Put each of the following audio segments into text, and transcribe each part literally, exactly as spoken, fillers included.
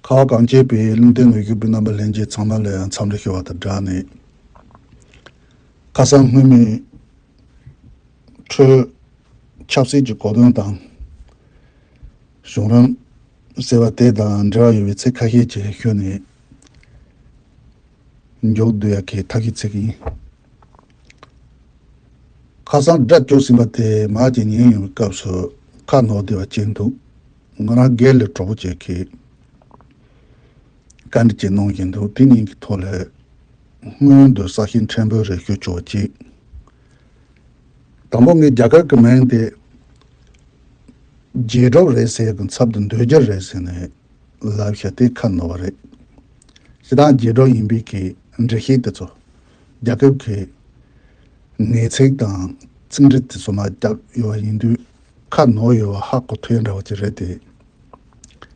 ཁ་བ་གངས་ཅན་པའི་ལུང་བསྟན་འོད་སྐྱོར་པའི་རྣམ་པ་ལྷན་རྒྱས་ཚང་མ་ལ་འཚམས་འདྲི་ཞུ་བ་དང་སྦྲགས་ནས། ཁ་སང་སྔོན་མའི་ཁྲོད་ཆབ་སྲིད་ཀྱི་གོ་དོན་དང་། གཞུང་རིམ་ཟེར་བ་དེ་དང་འབྲེལ་བ་ཡོད་པའི་ཚིག་ཁ་ཤས་ཅིག་ཞུས་ནས་མཇུག་བསྡུ་ཡག་གི་ཐབས་ཤེས་བྱེད་ཀྱི་ཡིན། ཁ་སང་སྒྲ་བསྒྱུར་ཟིན་པ་དེ་མར་ཅིག་ཉན་ཡོང་བའི་སྐབས་སུ་ཁ་ནོར་བསྡད་པ་ཅིག་འདུག་ང་རང་སྒེར་ལ་གྲོགས་པོ་ཅིག་གིས་བཀའ་འདྲི་ཅིག་གནང་བཞིན་འདུག་དེ་གཉིས་ཀྱི་ཐོག་ལ་སྔོན་དུ་གསལ་བཤད་ཕྲན་བུ་རེ་ཞུ་ཆོག་ཅིག་དང་པོ་ངས་རྒྱལ་ཁབ་ཀྱི་མིང་དེ་རྗེས་གྲབས་རེད་ཟེར་གྱི་ཚབ་ཏུ་འདོད་རྒྱུ་རེད་ཟེར་ནས་ལབ་བྱས་ཏེ་ཁ་ནོར་བ་རེད། སྤྱིར་བཏང་རྗེས་གྲབས་ཡིན་པའི་གི་འགྲེལ་བཤད་དེ་ཚོ་རྒྱལ་ཁབ་ཀྱི་ངེས་ཚིག་དང་ཚིག་འགྲེལ་དེ་ཚོ་མར་བརྒྱབ་ཡོད་པ་ཡིན་དུས་ཁ་ནོར་ཡོད་པ་ཧ་གོ་ཐུབ་ཡ་འདྲ་བ་ཅིག་རེད་དེ།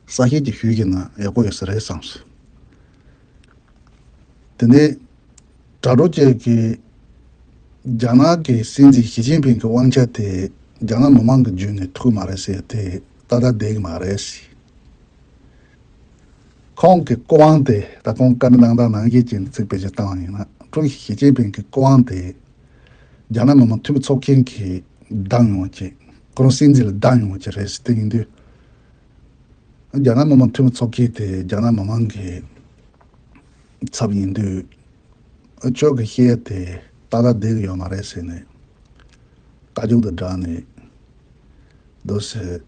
གསལ་བཤད་ཅིག་ཞུས་བཞག་ན་ཡག་པོ་ཡོད་ས་རེད་བསམས་སོང་། དེ་ནས་དྲ་གྲོགས་ཅིག་གིས་རྒྱ་ནག་གི་སྲིད་འཛིན་ཞི་ཅིན་ཕིང་གི་དབང་ཆ་དེ་རྒྱ་ནག་མི་མང་གིས་བརྒྱུད་ནས་ཐུབ་ཀྱི་མ་རེད་ཟེར་དེ་ཏག་ཏག་བསྡད་ཀྱི་མ་རེད་ཟེར། ཁོང་གི་སྐུ་དབང་དེ་ད་ཁོང་བཀའ་འདྲི་གནང་སྟངས་ནང་བཞིན་ཅིག་ཚིག་བེད་སྤྱོད་བཏང་བ་ཡིན་ན་ཀྲུའུ་ཞི་ཞི་ཅིན་ཕིང་གི་སྐུ་དབང་དེ་རྒྱ་ནག་མི་དམངས་འཐུས་མི་ཚོགས་ཆེན་གྱིས་བདམས་ཡོང་བ་ཅིག་ཁོ་རང་སྲིད་འཛིན་ལ་བདམས་ཡོང་བ་ཅིག་རེད་ཟེར་དེ་ཡིན་དུས། རྒྱ་ནག་མི་དམངས་འཐུས་མི་ཚོགས་ཆེན་དེ་རྒྱ་ནག་མི་མང་གི་ཚབ་ཡིན་དུས། ཁྱོད་ཀྱི་བཤད་ཡ་དེ་ཏག་ཏག་བསྡད་ཀྱི་ཡོད་མ་རེད་ཟེར་ནས་བཀའ་བཀྱོན་དང་སྦྲགས་ནས་འདུག་ཟེར་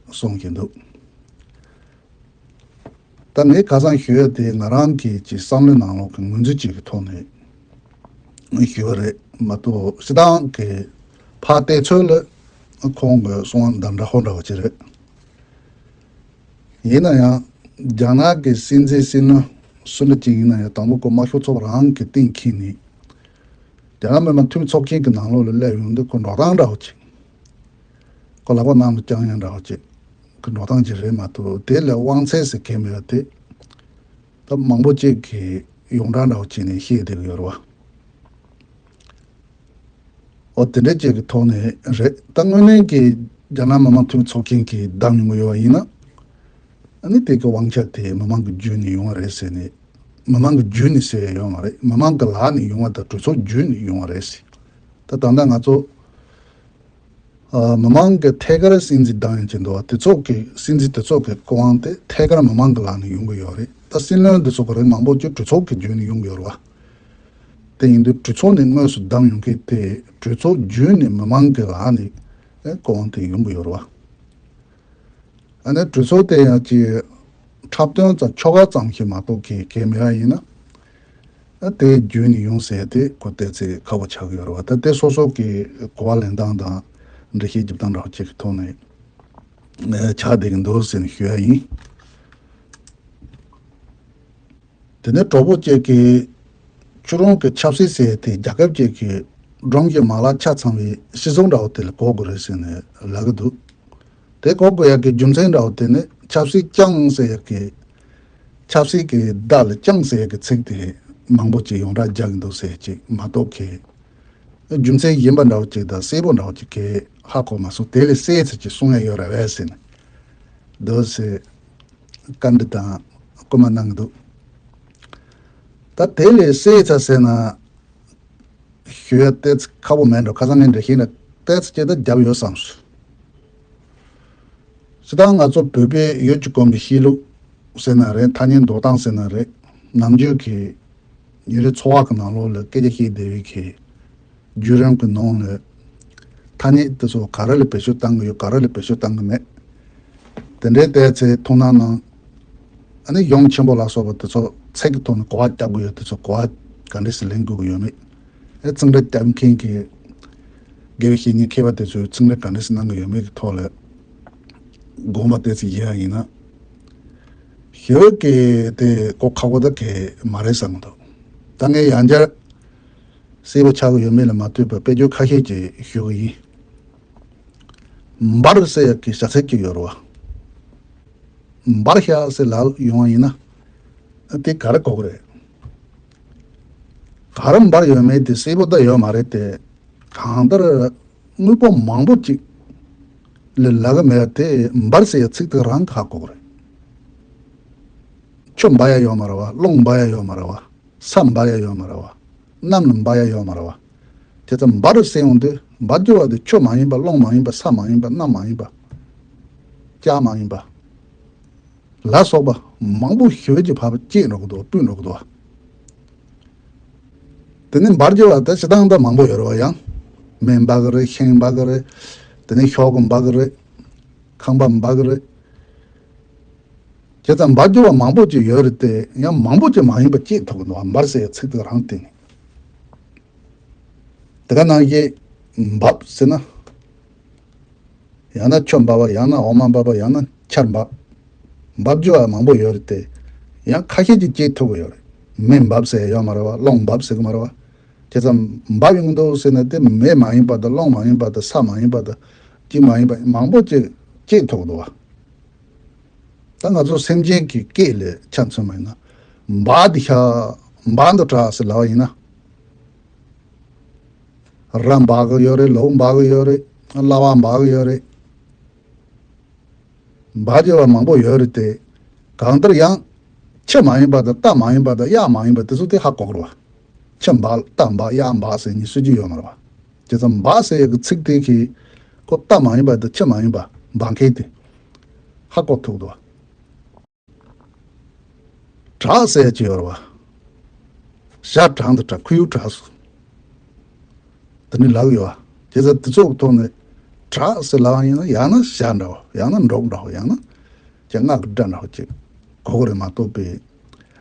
གསུང་གི་འདུག་ད་ངས་ཁ་སང་ཞུ་ཡ་དེ་ང་རང་གི་ཅིག་བསམ་བློའི་ནང་ལོགས་ཀྱི་ངོས་འཛིན་ཅིག་གི་ཐོག་ནས་ཞུས་པ་རེད་མ་གཏོགས་སྤྱིར་བཏང་གི་ཕར་བལྟས་ཚོད་ལ་ཁོང་གི་གསུང་བ་འདི་འདྲ་ཧོ་འདྲ་བ་ཅིག་རེད། ཡིན་ན་ཡང་རྒྱ་ནག་གི་སྲིད་འཛིན་ཟེར་ན་སུ་འདྲ་ཅིག་ཡིན་ན་ཡང་དང་པོ་ཁོ་དམར་ཤོག་ཚོགས་པ་རང་གི་སྟེང་འཁྱེར་ནས་རྒྱ་ནག་མི་དམངས་འཐུས་མི་ཚོགས་ཆེན་གྱི་ནང་ལོགས་ལ་སླེབས་ཡོང་དུས་ཁོ་འགྲོ་སྟངས་འདྲ་བོ་ཅིག་ཁོ་ལག་པ་ནང་དུ་བརྐྱང་ཡ་འདྲ་བོ་ཅིག་གི་འགྲོ་སྟངས་ཅིག་རེད་མ་གཏོགས་དེ་ལས་དབང་ཚད་ཟེར་མཁན་མེད་པ་དེ་ད་མང་པོ་ཅིག་གིས་ཡོངས་གྲགས་འདྲ་བོ་བྱས་ནས་བཤད་བསྡད་ཀྱི་ཡོད་རེད་བ། འོ་དེ་འདྲ་ཅིག་གི་ཐོག་ནས་རེད། ད་དངོས་གནས་ཀྱི་རྒྱ་ནག་མི་དམངས་འཐུས་མི་ཚོགས་ཆེན་གྱིས་བདམས་ཡོང་གི་ཡོད་པ་ཡིན་ན། ཨ་ནི་དེ་གི་དབང་ཆ་དེ་མི་མང་གི་བརྒྱུད་ནས་ཡོང་བ་རེད་ཟེར་ནས། མི་མང་གི་བརྒྱུད་ནས་ཟེར་ཡ་ཡོད་མ་རེད། མི་མང་གི་ལག་ནས་ཡོང་བ་དང་གྲོས་ཚོགས་བརྒྱུད་ནས་ཡོང་བ་རེད་ཟེར། ད་ད་ལྟ་ང་ཚོ་ཨ་མི་མང་གི་ཐད་ཀར་སྲིད་འཛིན་བདམས་ཡོང་གི་འདུག་བ། དེ་ཚོ་གི་སྲིད་འཛིན་དེ་ཚོ་གི་སྐུ་དབང་དེ་ཐད་ཀར་མི་མང་གི་ལག་ནས་ཡོང་གི་ཡོད་རེད། ད་སྲིད་བློན་དེ་ཚོ་གི་རིགས་མང་པོ་ཅིག་གྲོས་ཚོགས་ཀྱི་བརྒྱུད་ནས་ཡོང་གི་ཡོད་རེད་བ། དེ་ཡིན་དུས་གྲོས་ཚོགས་ནས་དངོས་སུ་བདམས་ཡོང་མཁན་དེ་གྲོས་ཚོགས་བརྒྱུད་ནས་མི་མང་གི་ལག་ནས་ཨེ་སྐུ་དབང་དེ་ཡོང་གི་ཡོད་རེད་བ། ཨ་ནི་གྲོས་ཚོགས་དེ་ཡང་ཅིག་འཁྲབ་སྟོན་ཙམ་ཆོ་ག་ཙམ་ཞིག་མ་གཏོགས་གལ་གལ་མེད་པ་ཡིན་ན། ཨ་དེ་བརྒྱུད་ནས་ཡོང་ཟེར་དེ་ཁོ་ཏོག་ཙམ་ཁག་པོ་ཆགས་ཀྱི་ཡོད་རེད་བ། ད་དེ་སོ་སོ་གི་གོ་བ་ལེན་སྟངས་དང་འགྲེལ་བཤད་རྒྱབ་སྟངས་འདྲ་བོ་ཅིག་གི་ཐོག་ནས་ཨེ་ཆགས་བསྡད་ཀྱི་འདུག་ཟེར་ནས་ཞུ་ཡ་ཡིན། དེ་ནས་གྲོགས་པོ་གཅིག་གིས་ཁྱོད་རང་གི་ཆབ་སྲིད་ཟེར་དེ་རྒྱལ་ཁབ་ཅིག་གི་སྒྲོམ་གྱི་མ་ལག་ཆ་ཚང་བའི་སྤྱི་ཚོགས་འདྲ་བོ་དེ་ལ་གོ་དགོས་རེད་ཟེར་ནས་ལབ་ཀྱི་འདུག་དེ་གོ་དགོས་ཡག་གི་རྒྱུ་མཚན་འདྲ་བོ་དེ་ནི་ཆབ་སྲིད་རྐྱང་ཟེར་ཡག་གི་ཆབ་སྲིད་ཀྱི་བརྡ་ལ་རྐྱང་ཟེར་ཡག་གི་ཚིག་དེ་མང་པོ་ཅིག་ཡོངས་གྲགས་རྒྱག་གི་འདུག་ཟེར་ཅིག་མ་གཏོགས་གི་རྒྱུ་མཚན་གཞན་པ་འདྲ་བོ་ཅིག་དང་གསལ་པོ་འདྲ་བོ་ཅིག་གི་ཧ་གོ་མ་སོང་། དེ་ལས་གསལ་ཚིག་ཅིག་གསུང་ཡ་ཡོད་རེད་བས་ཟེར་ནས་འདུག་ཟེར། བཀའ་འདྲི་དང་སྐུལ་མ་གནང་གི་འདུག་ད་དེ་ལས་གསལ་ཚར་ཟེར་ན། ཞུ་ཡ་ཏོག་ཙམ་ཁག་པོ་མེད་འགྲོ། ཁ་སང་ངས་འགྲེལ་བཤད་ལ་ཏོག་ཙམ་ཅིག་ད་བརྒྱབ་ཡོད་བསམས་སོང་། སྤྱིར་བཏང་ང་ཚོ་བོད་པའི་ཡུལ་གྱི་གོམས་པའི་གཤིས་ལུགས་ཟེར་ན་རེད། ཐ་སྙད་འདོགས་སྟངས་ཟེར་ན་རེད། ནམ་རྒྱུན་གྱི་ཉིན་རེའི་འཚོ་བ་གི་ནང་ལོགས་ལ་སྐད་ཆ་བཤད་བསྡད་པའི་གི་བརྒྱུད་རིམ་གྱི་ནང་ལ་ཐ་སྙད་དེ་ཚོ་ག་རེ་ལ་བེད་སྤྱོད་བཏང་གི་ཡོད། ག་རེ་ལ་བེད་སྤྱོད་བཏང་གི་མེད། དེ་འདྲའི་ལྟས་ཚེ་ཐུགས་སྣང་གནང་། ཨ་ནི་གཞུང་ཆེན་པོ་ལ་སོགས་པ་དེ་ཚོ་ཚིག་གི་ཐོག་ནས་གོ་བ་རྒྱག་དགོས་ཡོད། དེ་ཚོ་གོ་བ་ག་འདྲས་སེ་ལེན་དགོས་ཀྱི་ཡོད་མེད། ཨེ་ཚིག་འགྲེལ་རྒྱག་མཁན་གྱི་དགེ་བའི་བཤེས་གཉེན་མཁས་པ་དེ་ཚོས་ཚིག་འགྲེལ་ག་འདྲས་སེ་གནང་གི་ཡོད་མེད་ཀྱི་ཐོག་ལ་དགོངས་པ་ཏོག་ཙམ་བཞེས་ཡ་ཡིན་ན། ཞུ་གི་དེ་གོ་ཁག་པོ་ད་གས་མ་རེད་བསམ་གྱི་འདུག་ད་ངས་ཡང་བསྐྱར་གསལ་པོ་ཆགས་ཀྱི་ཡོད་མེད་ལ་མ་ལྟོས་པར་དཔེ་བརྗོད་ཁ་ཤས་ཅིག་ཞུ་གི་ཡིན། འབར་ཟེར་ཡག་གི་བྱ་ཚིག་ཅིག་ཡོད་རེད་བ། འབར་ཤག་ཟེར་ལབ་ཡོང་བ་ཡིན་ན། དེ་ག་རེ་གོ་གི་རེད། ག་རེ་འབར་ཡོད་མེད་དེ་གསལ་པོ་ད་ཡོད་མ་རེད་དེ། གང་ལྟར་དངོས་པོ་མང་པོ་ཅིག་ལ་ལབ་གི་མེད་པ་དེ་འབར་ཟེར་ཡག་ཚིག་དེ་རང་ག་གོ་གི་རེད། ཆུ་འབབ་ཡ་ཡོད་མ་རེད་བ། རླུང་འབབ་ཡ་ཡོད་མ་རེད་བ། ས་འབབ་ཡ་ཡོད་མ་རེད་བ། གནམ་ལ་འབབ་ཡ་ཡོད་མ་རེད་བ། དེ་ཚོ་འབབ་རེད་ཟེར་ཡོང་དུས་འབབ་རྒྱུ་བ་དེ་ཆུ་མ་ཡིན་པ། རླུང་མ་ཡིན་པ། ས་མ་ཡིན་པ། གནམ་མ་ཡིན་པ། ལྕགས་མ་ཡིན་པ། ལ་སོགས་པ་མང་པོ་ཞེ་པོ་ཅིག་ཕར་སྐྱེས་འགྲོ་གི་འདུག་སྤུས་འགྲོ་གི་འདུག་དེ་ནས་འབབ་རྒྱུ་བ་ད་སྤྱིར་བཏང་ད་མང་པོ་ཡོད་རེད་བ། ཡང་མེ་འབབ་གི་རེད། ཤིང་འབབ་གི་རེད། དེ་ནས་ཤོག་གུ་འབབ་གི་རེད། ཁང་པ་འབབ་གི་རེད། བྱས་ཙང་འབབ་རྒྱུ་བ་མང་པོ་ཅིག་ཡོད་རེད་དེ། ཡང་མང་པོ་ཅིག་མ་ཡིན་པ་སྐྱེས་ཐུབ་གི་འདུག་འབབ་ཟེར་ཡ་ཚིག་དེ་རང་སྟེང་ནས། དེ་ག་ནང་བཞིན་འབབ་ཟེར་ན། ཡང་ན་ཆུ་འབབ་པ། ཡང་ན་འོ་མ་འབབ་པ། ཡང་ན་ཆར་འབབ། འབབ་རྒྱུ་བ་མང་པོ་ཡོད་རེད་དེ། ཡང་ཁ་ཤས་ཅིག་སྐྱེས་ཐུབ་ཀྱི་ཡོད་རེད། མེ་འབབ་ཟེར་ཡ་ཡོད་མ་རེད་བ། རླུང་འབབ་ཟེར་གི་མ་རེད་བ། བྱས་ཙང་འབབ་ཡོང་འདུག་ཟེར་ན་དེ་མེ་མ་ཡིན་པ་དང་། རླུང་མ་ཡིན་པ་དང་། ས་མ་ཡིན་པ་དང་། གཅིག་མ་ཡིན་པ་མང་པོ་ཅིག་སྐྱེས་ཐུབ་ཀྱི་འདུག་བ། ད་ང་ཚོ་སེམས་ཅན་གྱི་སྐད་ལ་ཆ་མཚོན་པ་ཡིན་ན། འབབ་འདི་ཤ་འབབ་འདི་དྲག་ཟེར་ལབ་པ་ཡིན་ན། ར་འབབ་གི་ཡོད་རེད། ལུག་འབབ་གི་ཡོད་རེད། གླ་བ་འབབ་གི་ཡོད་རེད། འབབ་རྒྱུ་བ་མང་པོ་ཡོད་རེད་དེ། གང་ལྟར་ཡང་ཆུ་མ་ཡིན་པ་དང་། རྟ་མ་ཡིན་པ་དང་། གཡག་མ་ཡིན་པ་དེ་ཚོ་དེ་ཧ་གོ་གི་རེད་བ། ཆུ་འབབ། རྟ་འབབ། གཡག་འབབ་ཟེར་མཁན་སུ་གཅིག་ཡོད་མ་རེད་བ། བྱས་ཙང་འབབ་ཟེར་ཡག་གི་ཚིག་དེ་གིས་ཁོ་རྟ་མ་ཡིན་པ་དང་། ཆུ་མ་ཡིན་པ། འབབ་མཁན་དེ་ཧ་གོ་ཐུབ་འདུག་བ། དྲག་ཟེར་ཡ་ཅིག་ཡོད་རེད་བ། ཞྭ་དྲག་འདི་དྲག་ཁོར་ཡུག་དྲག་སོང་། དེ་ནི་ལབ་ཡོད་བ། བྱས་ཙང་དེ་ཚོ་གི་ཐོག་ནས་དྲག་ཟེར་ལབ་པ་ཡིན་ན། ཡང་ན་ཞྭ་འདྲ་བོ། ཡང་ན་འབྲོག་འདྲ་བོ། ཡང་ན་ཅིག་སྔགས་ཀྱི་སྒྲ་འདྲ་བོ་ཅིག་གོ་གི་རེད་མ་གཏོགས་པའི།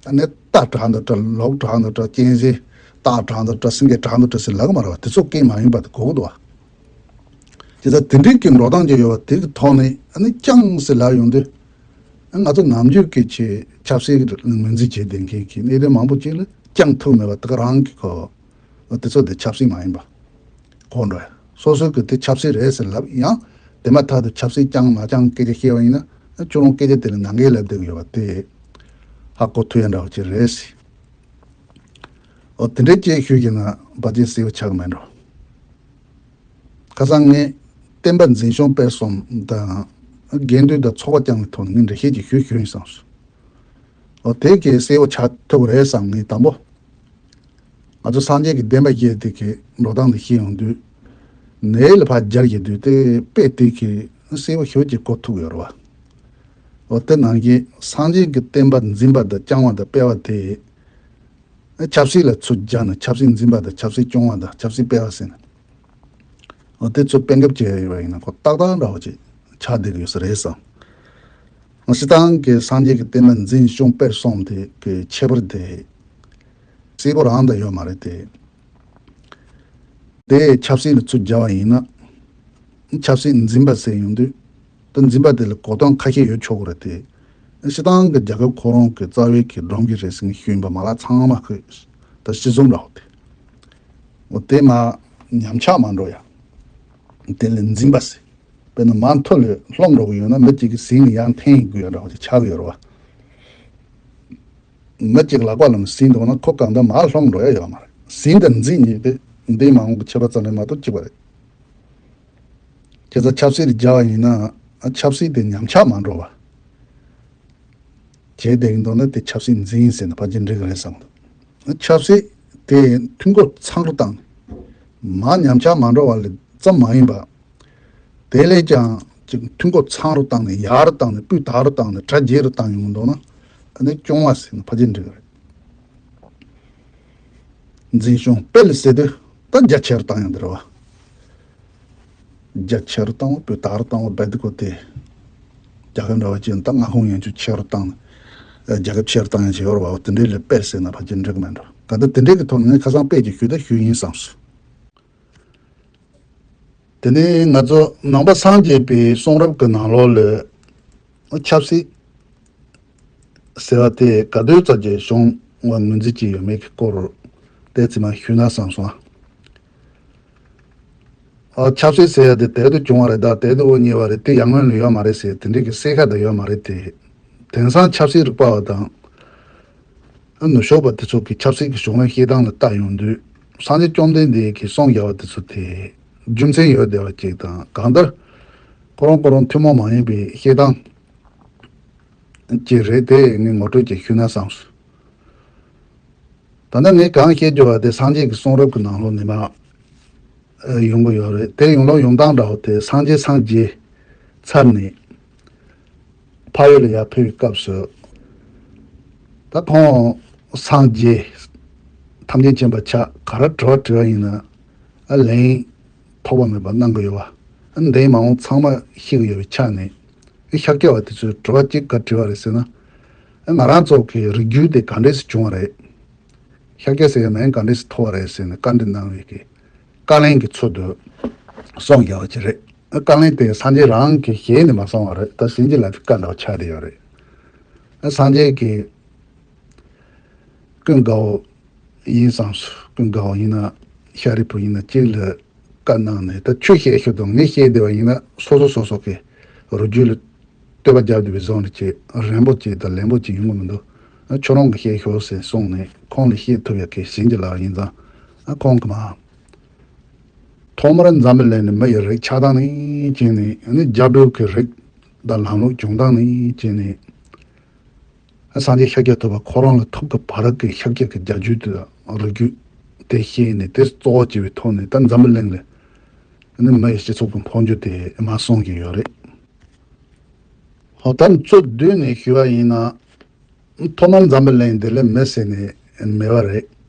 ཨ་ནི་རྟ་དྲག་འདི་དྲག་ལུག་དྲག་འདི་དྲག་གཅན་གཟན་སྟག་དྲག་འདི་དྲག་སེང་གེ་དྲག་འདི་དྲག་ཟེར་ལབ་གི་མ་རེད་བ། དེ་ཚོ་སྐད་མ་ཡིན་པ་དེ་གོ་གི་འདུག་བ། དེ་ལྟར་དེ་འདྲའི་གི་འགྲོ་སྟངས་ཅིག་ཡོད་པ་དེ་གི་ཐོག་ནས། ཨ་ནི་རྐྱང་ཟེར་ལབ་ཡོང་དུས། ང་ཚོ་ནམ་རྒྱུན་གྱི་ཆེ་ཆབ་སྲིད་ཀྱི་ངོས་འཛིན་བྱེད་བསྡད་མཁན་གྱི་གནད་དོན་མང་པོ་ཅིག་ལ་རྐྱང་ཐུག་མེད་པ་དེ་ག་རང་གི་ཁོ། དེ་ཚོ་དེ་ཆབ་སྲིད་མ་ཡིན་པ་གོ་འགྲོ་ཡ། སོ་སོ་གི་དེ་ཆབ་སྲིད་རེད་ཟེར་ལབ་ཡང་། དེ་མ་ཐག་ཏུ་ཆབ་སྲིད་རྐྱང་མ་རྐྱང་སྐད་ཆ་བཤད་པ་ཡིན་ན། ཁྱོད་རང་སྐད་ཆ་དེ་ལ་ནང་འགལ་ལབ་བསྡད་ཀྱི་ཡོད་པ་དེ་ཧ་གོ་ཐུབ་ཡ་འདྲ་བ་ཅིག་རེད་ཟེར། འོ་དེ་འདྲའི་ཅིག་ཞུས་ཀྱི་ན་ཕལ་ཆེར་གསལ་པོ་ཆགས་ཀྱི་མེད་འགྲོ། ཁ་སང་ངས་བསྟན་པ་འཛིན་སྐྱོང་སྤེལ་གསུམ་དང་། དགེ་འདུན་དང་ཚོགས་པ་རྐྱང་གི་ཐོག་ནས་ངས་འགྲེལ་བཤད་ཅིག་ཞུ་ཞུ་ཡིན་བསམ་སོང་། འོ་དེ་གས་གསལ་པོ་ཆགས་ཐུབ་ཀྱི་རེད་བསམ། ངས་དང་པོ་ང་ཚོ་སངས་རྒྱས་ཀྱི་བསྟན་པ་ཞེས་དེ་གས་འགྲོ་སྟངས་དེ་ཤེས་ཡོང་དུས། ནས་ལ་ཕར་སྦྱར་གྱི་དུས་དེ་དཔེ་དེ་གས་གསལ་པོ་ཞེ་པོ་ཅིག་གོ་ཐུབ་ཡོད་རེད་བ། འོ་དེ་ནང་བཞིན་སངས་རྒྱས་ཀྱི་བསྟན་པ་འཛིན་པ་དང་བསྐྱངས་པ་དང་སྤེལ་བ་དེ། ཆབ་སྲིད་ལ་ཚུར་སྦྱར་ནས་ཆབ་སྲིད་འཛིན་པ་དང་ཆབ་སྲིད་སྐྱོང་བ་དང་ཆབ་སྲིད་སྤེལ་བ་ཟེར་ནས། འོ་དེ་ཚོ་སྤེལ་འགབ་བྱས་ཡོད་པ་ཡིན་ན་ཁོ་ཏག་ཏག་འདྲ་བོ་ཅིག་ཆགས་བསྡད་ཀྱི་ཡོད་ས་རེད་བསམ། སྤྱིར་བཏང་གི་སངས་རྒྱས་ཀྱི་བསྟན་པ་འཛིན་སྐྱོང་སྤེལ་གསུམ་དེ་གི་ཁྱད་པར་དེ་གསལ་པོ་རང་དུ་ཡོད་མ་རེད་དེ། དེ་ཆབ་སྲིད་ལ་ཚུར་སྦྱར་བ་ཡིན་ན། ཆབ་སྲིད་འཛིན་པ་ཟེར་ཡོང་དུས། ད་འཛིན་པ་དེ་ལ་གོ་དོན་ཁ་ཤས་ཡོད་ཆོག་གི་རེད་དེ། སྤྱིར་བཏང་གི་རྒྱལ་ཁབ་ཁོ་རང་གི་རྩ་བའི་གི་སྒྲོམ་གྱི་རེད་ཟེར་ནས་ཞུས་པ་མ་ལག་ཚང་མ་གི་ད་སྤྱི་ཚོགས་འདྲ་བོ་དེ། འོ་དེ་མ་ཉམས་ཆག་མ་འགྲོ་ཡ། དེ་ལ་འཛིན་པ་ཟེར། དཔེར་ན་མ་མཐོ་ལ་ལྷུང་འགྲོ་གི་ཡོད་ན་མི་གཅིག་གིས་ཟིན་ནས་ཡར་འཐེན་དགོས་ཡ་འདྲ་བོ་དེ་ཆགས་ཀྱི་ཡོད་རེད་བ། མི་གཅིག་ལག་པ་ལ་ཟིན་འདུག་ན་ཁོ་གང་ལྟར་མར་ལྷུང་འགྲོ་ཡ་ཡོད་མ་རེད། ཟིན་དང་འཛིན་གཉིས་དེ་འདས་མ་འོངས་ཀྱི་ཁྱད་པར་ཙམ་རེད་མ་གཏོགས་གཅིག་པ་རེད། ཁྱེད་ཚོ་ཆབ་སྲིད་ལ་སྦྱར་བ་ཡིན་ན་ཆབ་སྲིད་དེ་ཉམས་ཆག་མ་འགྲོ་བ་བྱས་བསྡད་ཀྱི་འདུག་ན་དེ་ཆབ་སྲིད་འཛིན་ཟེར་ན་ཕལ་ཆེར་འགྲིག་གི་རེད་བསམ་གི་འདུག་ཆབ་སྲིད་དེ་འཐུས་སྒོ་ཚང་རུ་བཏང་ནས་མར་ཉམས་ཆག་མ་འགྲོ་བ་ལ་ཙམ་མ་ཡིན་པ། དེ་ལས་ཀྱང་ཅིག་འཐུས་སྒོ་ཚང་རུ་བཏང་ནས་ཡར་བཏང་ནས་སྤུས་དག་རུ་བཏང་ནས་གྲ་རྒྱས་རུ་བཏང་ཡོང་གི་འདུག་ན། ཨ་ནི་སྐྱོང་བ་ཟེར་ན་ཕལ་ཆེར་འགྲིག་གི་རེད། འཛིན་སྐྱོང་སྤེལ་ཟེར་དུས་ད་རྒྱ་ཆེ་རུ་བཏང་ཡོང་དེ་རེད་བ། རྒྱ་ཆེ་རུ་བཏང་བ་སྤུས་དག་རུ་བཏང་བ་རྦད་དེ་གོ་དེ། རྒྱལ་ཁབ་འདྲ་བ་ཅིག་ད་མངའ་ཁོངས་ཡན་ཆོད་ཆེ་རུ་བཏང་ནས་རྒྱལ་ཁབ་ཆེ་རུ་བཏང་ཡང་ཆེ་བ་རེད་བ། དེ་འདྲའི་ལ་སྤེལ་ཟེར་ན་ཕལ་ཆེར་འགྲིག་གི་མེད་འགྲོ། ག་ད་དེ་འདྲའི་གི་ཐོག་ནས་ངས་ཁ་སང་དཔེ་ཅིག་ཞུས་ད་ཞུས་ཡིན་བསམ་སོང་། དེ་ནས་ང་ཚོ་ནང་པ་སངས་རྒྱས་པའི་གསུང་རབ་ཀྱི་ནང་ལོགས་ལ་ཆབ་སྲིད་ཟེར་བ་དེ་ག་དུས་ཙམ་གྱི་བྱུང་བ་ངོས་འཛིན་གྱི་ཡོད་མེད་ཀྱི་སྐོར་དེ་ཙམ་ཞུས་ན་བསམ་སོང་ཨ། ཆབ་སྲིད་ཟེར་ཡ་དེ་དེ་དུས་བྱུང་བ་རེད་ད། དེ་དུས་འོ་ཉེ་བ་རེད། དེ་ཡར་སྔོན་ལ་ཡོད་མ་རེད་ཟེར་དེ་འདྲའི་གི་གསལ་ཁ་དང་ཡོད་མ་རེད་དེ། དེང་སང་ཆབ་སྲིད་རིག་པ་བ་དང་། ཨ་ནུ་ཞོགས་པ་དེ་ཚོ་གི་ཆབ་སྲིད་ཀྱི་བྱུང་རིམ་བཤད་སྟངས་ལ་བལྟ་ཡོང་དུས། སངས་རྒྱས་བཅོམ་ལྡན་འདས་ཀྱིས་གསུངས་བཞག་པ་དེ་ཚོ་དེ་རྒྱུ་མཚན་ཡོད་བསྡད་པ་ཅིག་དང་། གང་ལྟར་ཁོ་རང་ཁོ་རང་ཐུན་མོང་མ་ཡིན་པའི་བཤད་སྟངས་ ཅིག་རེད། དེ་ངས་ངོ་སྤྲོད་ཅིག་ཞུས་ན་བསམས་སོང་། ད་ལྟ་ངས་གང་བཤད་རྒྱུ་བ་དེ་སངས་རྒྱས་ཀྱི་གསུང་རབ་ཀྱི་ནང་ལོགས་ནས་མར་ཡོང་གི་ཡོད་རེད། དེ་ཡོང་ལོག་ཡོང་སྟངས་འདྲ་བོ་དེ། སངས་རྒྱས་སངས་རྒྱས་ཚར་ནས་འཕགས་ཡུལ་ལ་ཡར་ཕེབས་པའི་སྐབས་སུ། ད་ཁོང་སངས་རྒྱས་ཐམས་ཅད་མཁྱེན་པ་ཆགས་ག་རེ་དྲི་བ་དྲི་བ་ཡིན་ན། ཨ་ལན་ཐོགས་པ་མེད་པ་གནང་གི་ཡོད་པ། ཨ་འདིའི་མ་འོངས་ཚང་མ་ཤེས་ཀྱི་ཡོད་པའི་ཆ་ནས། ཨ་ཤཱཀྱ་པ་དེ་ཚོས་དྲི་བ་གཅིག་ག་དྲི་བ་རེད་ཟེར་ན། ཨ་ང་རང་ཚོ་གི་རིགས་རྒྱུད་དེ་ག་འདྲས་སེ་བྱུང་བ་རེད། ཤཱཀྱ་ཟེར་ཡ་མིང་ག་འདྲས་སེ་ཐོགས་པ་རེད་ཟེར་ནས་བཀའ་འདྲི་གནང་བའི་གི་བཀའ་ལན་གྱི་ཚུལ་དུ་གསུངས་ཡོད་པ་ཅིག་རེད། ཨ་བཀའ་ལན་དེ་སངས་རྒྱས་རང་གི་ཞལ་ནས་མ་གསུངས་པ་རེད། ད་བྱིན་གྱིས་བརླབས་པའི་བཀའ་འདྲ་བོ་ཆགས་བསྡད་ཡོད་རེད། ཨ་སངས་རྒྱས་ཀྱིས་ཀུན་དགའ་བོ་ཡིན་བསམས་སོང་། ཀུན་དགའ་བོ་ཡིན་ན་ཤཱ་རིའི་བུ་ཡིན་ན་གཅིག་ལ་བཀའ་གནང་ནས། ད་ཁྱོད་བཤད་ཤོད་དང་ངས་བཤད་བསྡད་པ་ཡིན་ན་སོ་སོ་སོ་སོ་གི་རུ་རྒྱུད་ལ་བསྟོད་པ་རྒྱབ་བསྡད་པའི་བཟོ་འདྲ་ཅིག་རན་པོ་ཅིག་དང་ལན་པོ་ཅིག་ཡོང་གི་མི་འདུག་ཨ་ཁྱོད་རང་གིས་བཤད་ཤོག་ཟེར་གསུངས་ནས་ཁོང་ལ་བཤད་ཐུབ་ཡག་གི་བྱིན་གྱིས་བརླབས་པ་ཡིན་ཙང་། ཨ་ཁོང་གིས་མར་ཐོག་མར་འཛམ་བུ་གླིང་ནས་མི་ཡི་རིགས་ཆགས་སྟངས་ནས་བྱས་ནས། ཨ་ནི་རྒྱ་བོད་ཀྱི་རིགས་དང་ལམ་ལུགས་བྱུང་སྟངས་ནས་བྱས་ནས། ཨ་སངས་རྒྱས་ཤཱཀྱ་ཐུབ་པ་ཁོ་རང་ལ་ཐུག་གི་བར་གྱི་ཤཱཀྱ་གི་རྒྱ་རྒྱུད་དེ་དང་རིགས་རྒྱུད་དེ་ཤེས་ནས། དེ་གཙོ་བོ་བྱས་པའི་ཐོག་ནས་ད་འཛམ་བུ་གླིང་ལ་ཨ་ནི་མི་ཡི་སྤྱི་ཚོགས་ཀྱི་འཕོ་འགྱུར་དེ་མར་གསུང་གི་ཡོད་རེད། ཧོ། ད་གཙོ་བསྡུས་ནས་ཞུས་པ་ཡིན་ན། ཐོག་མར་འཛམ་བུ་གླིང་འདི་ལ་མི་ཟེར་ནས་མེད་པ་རེད།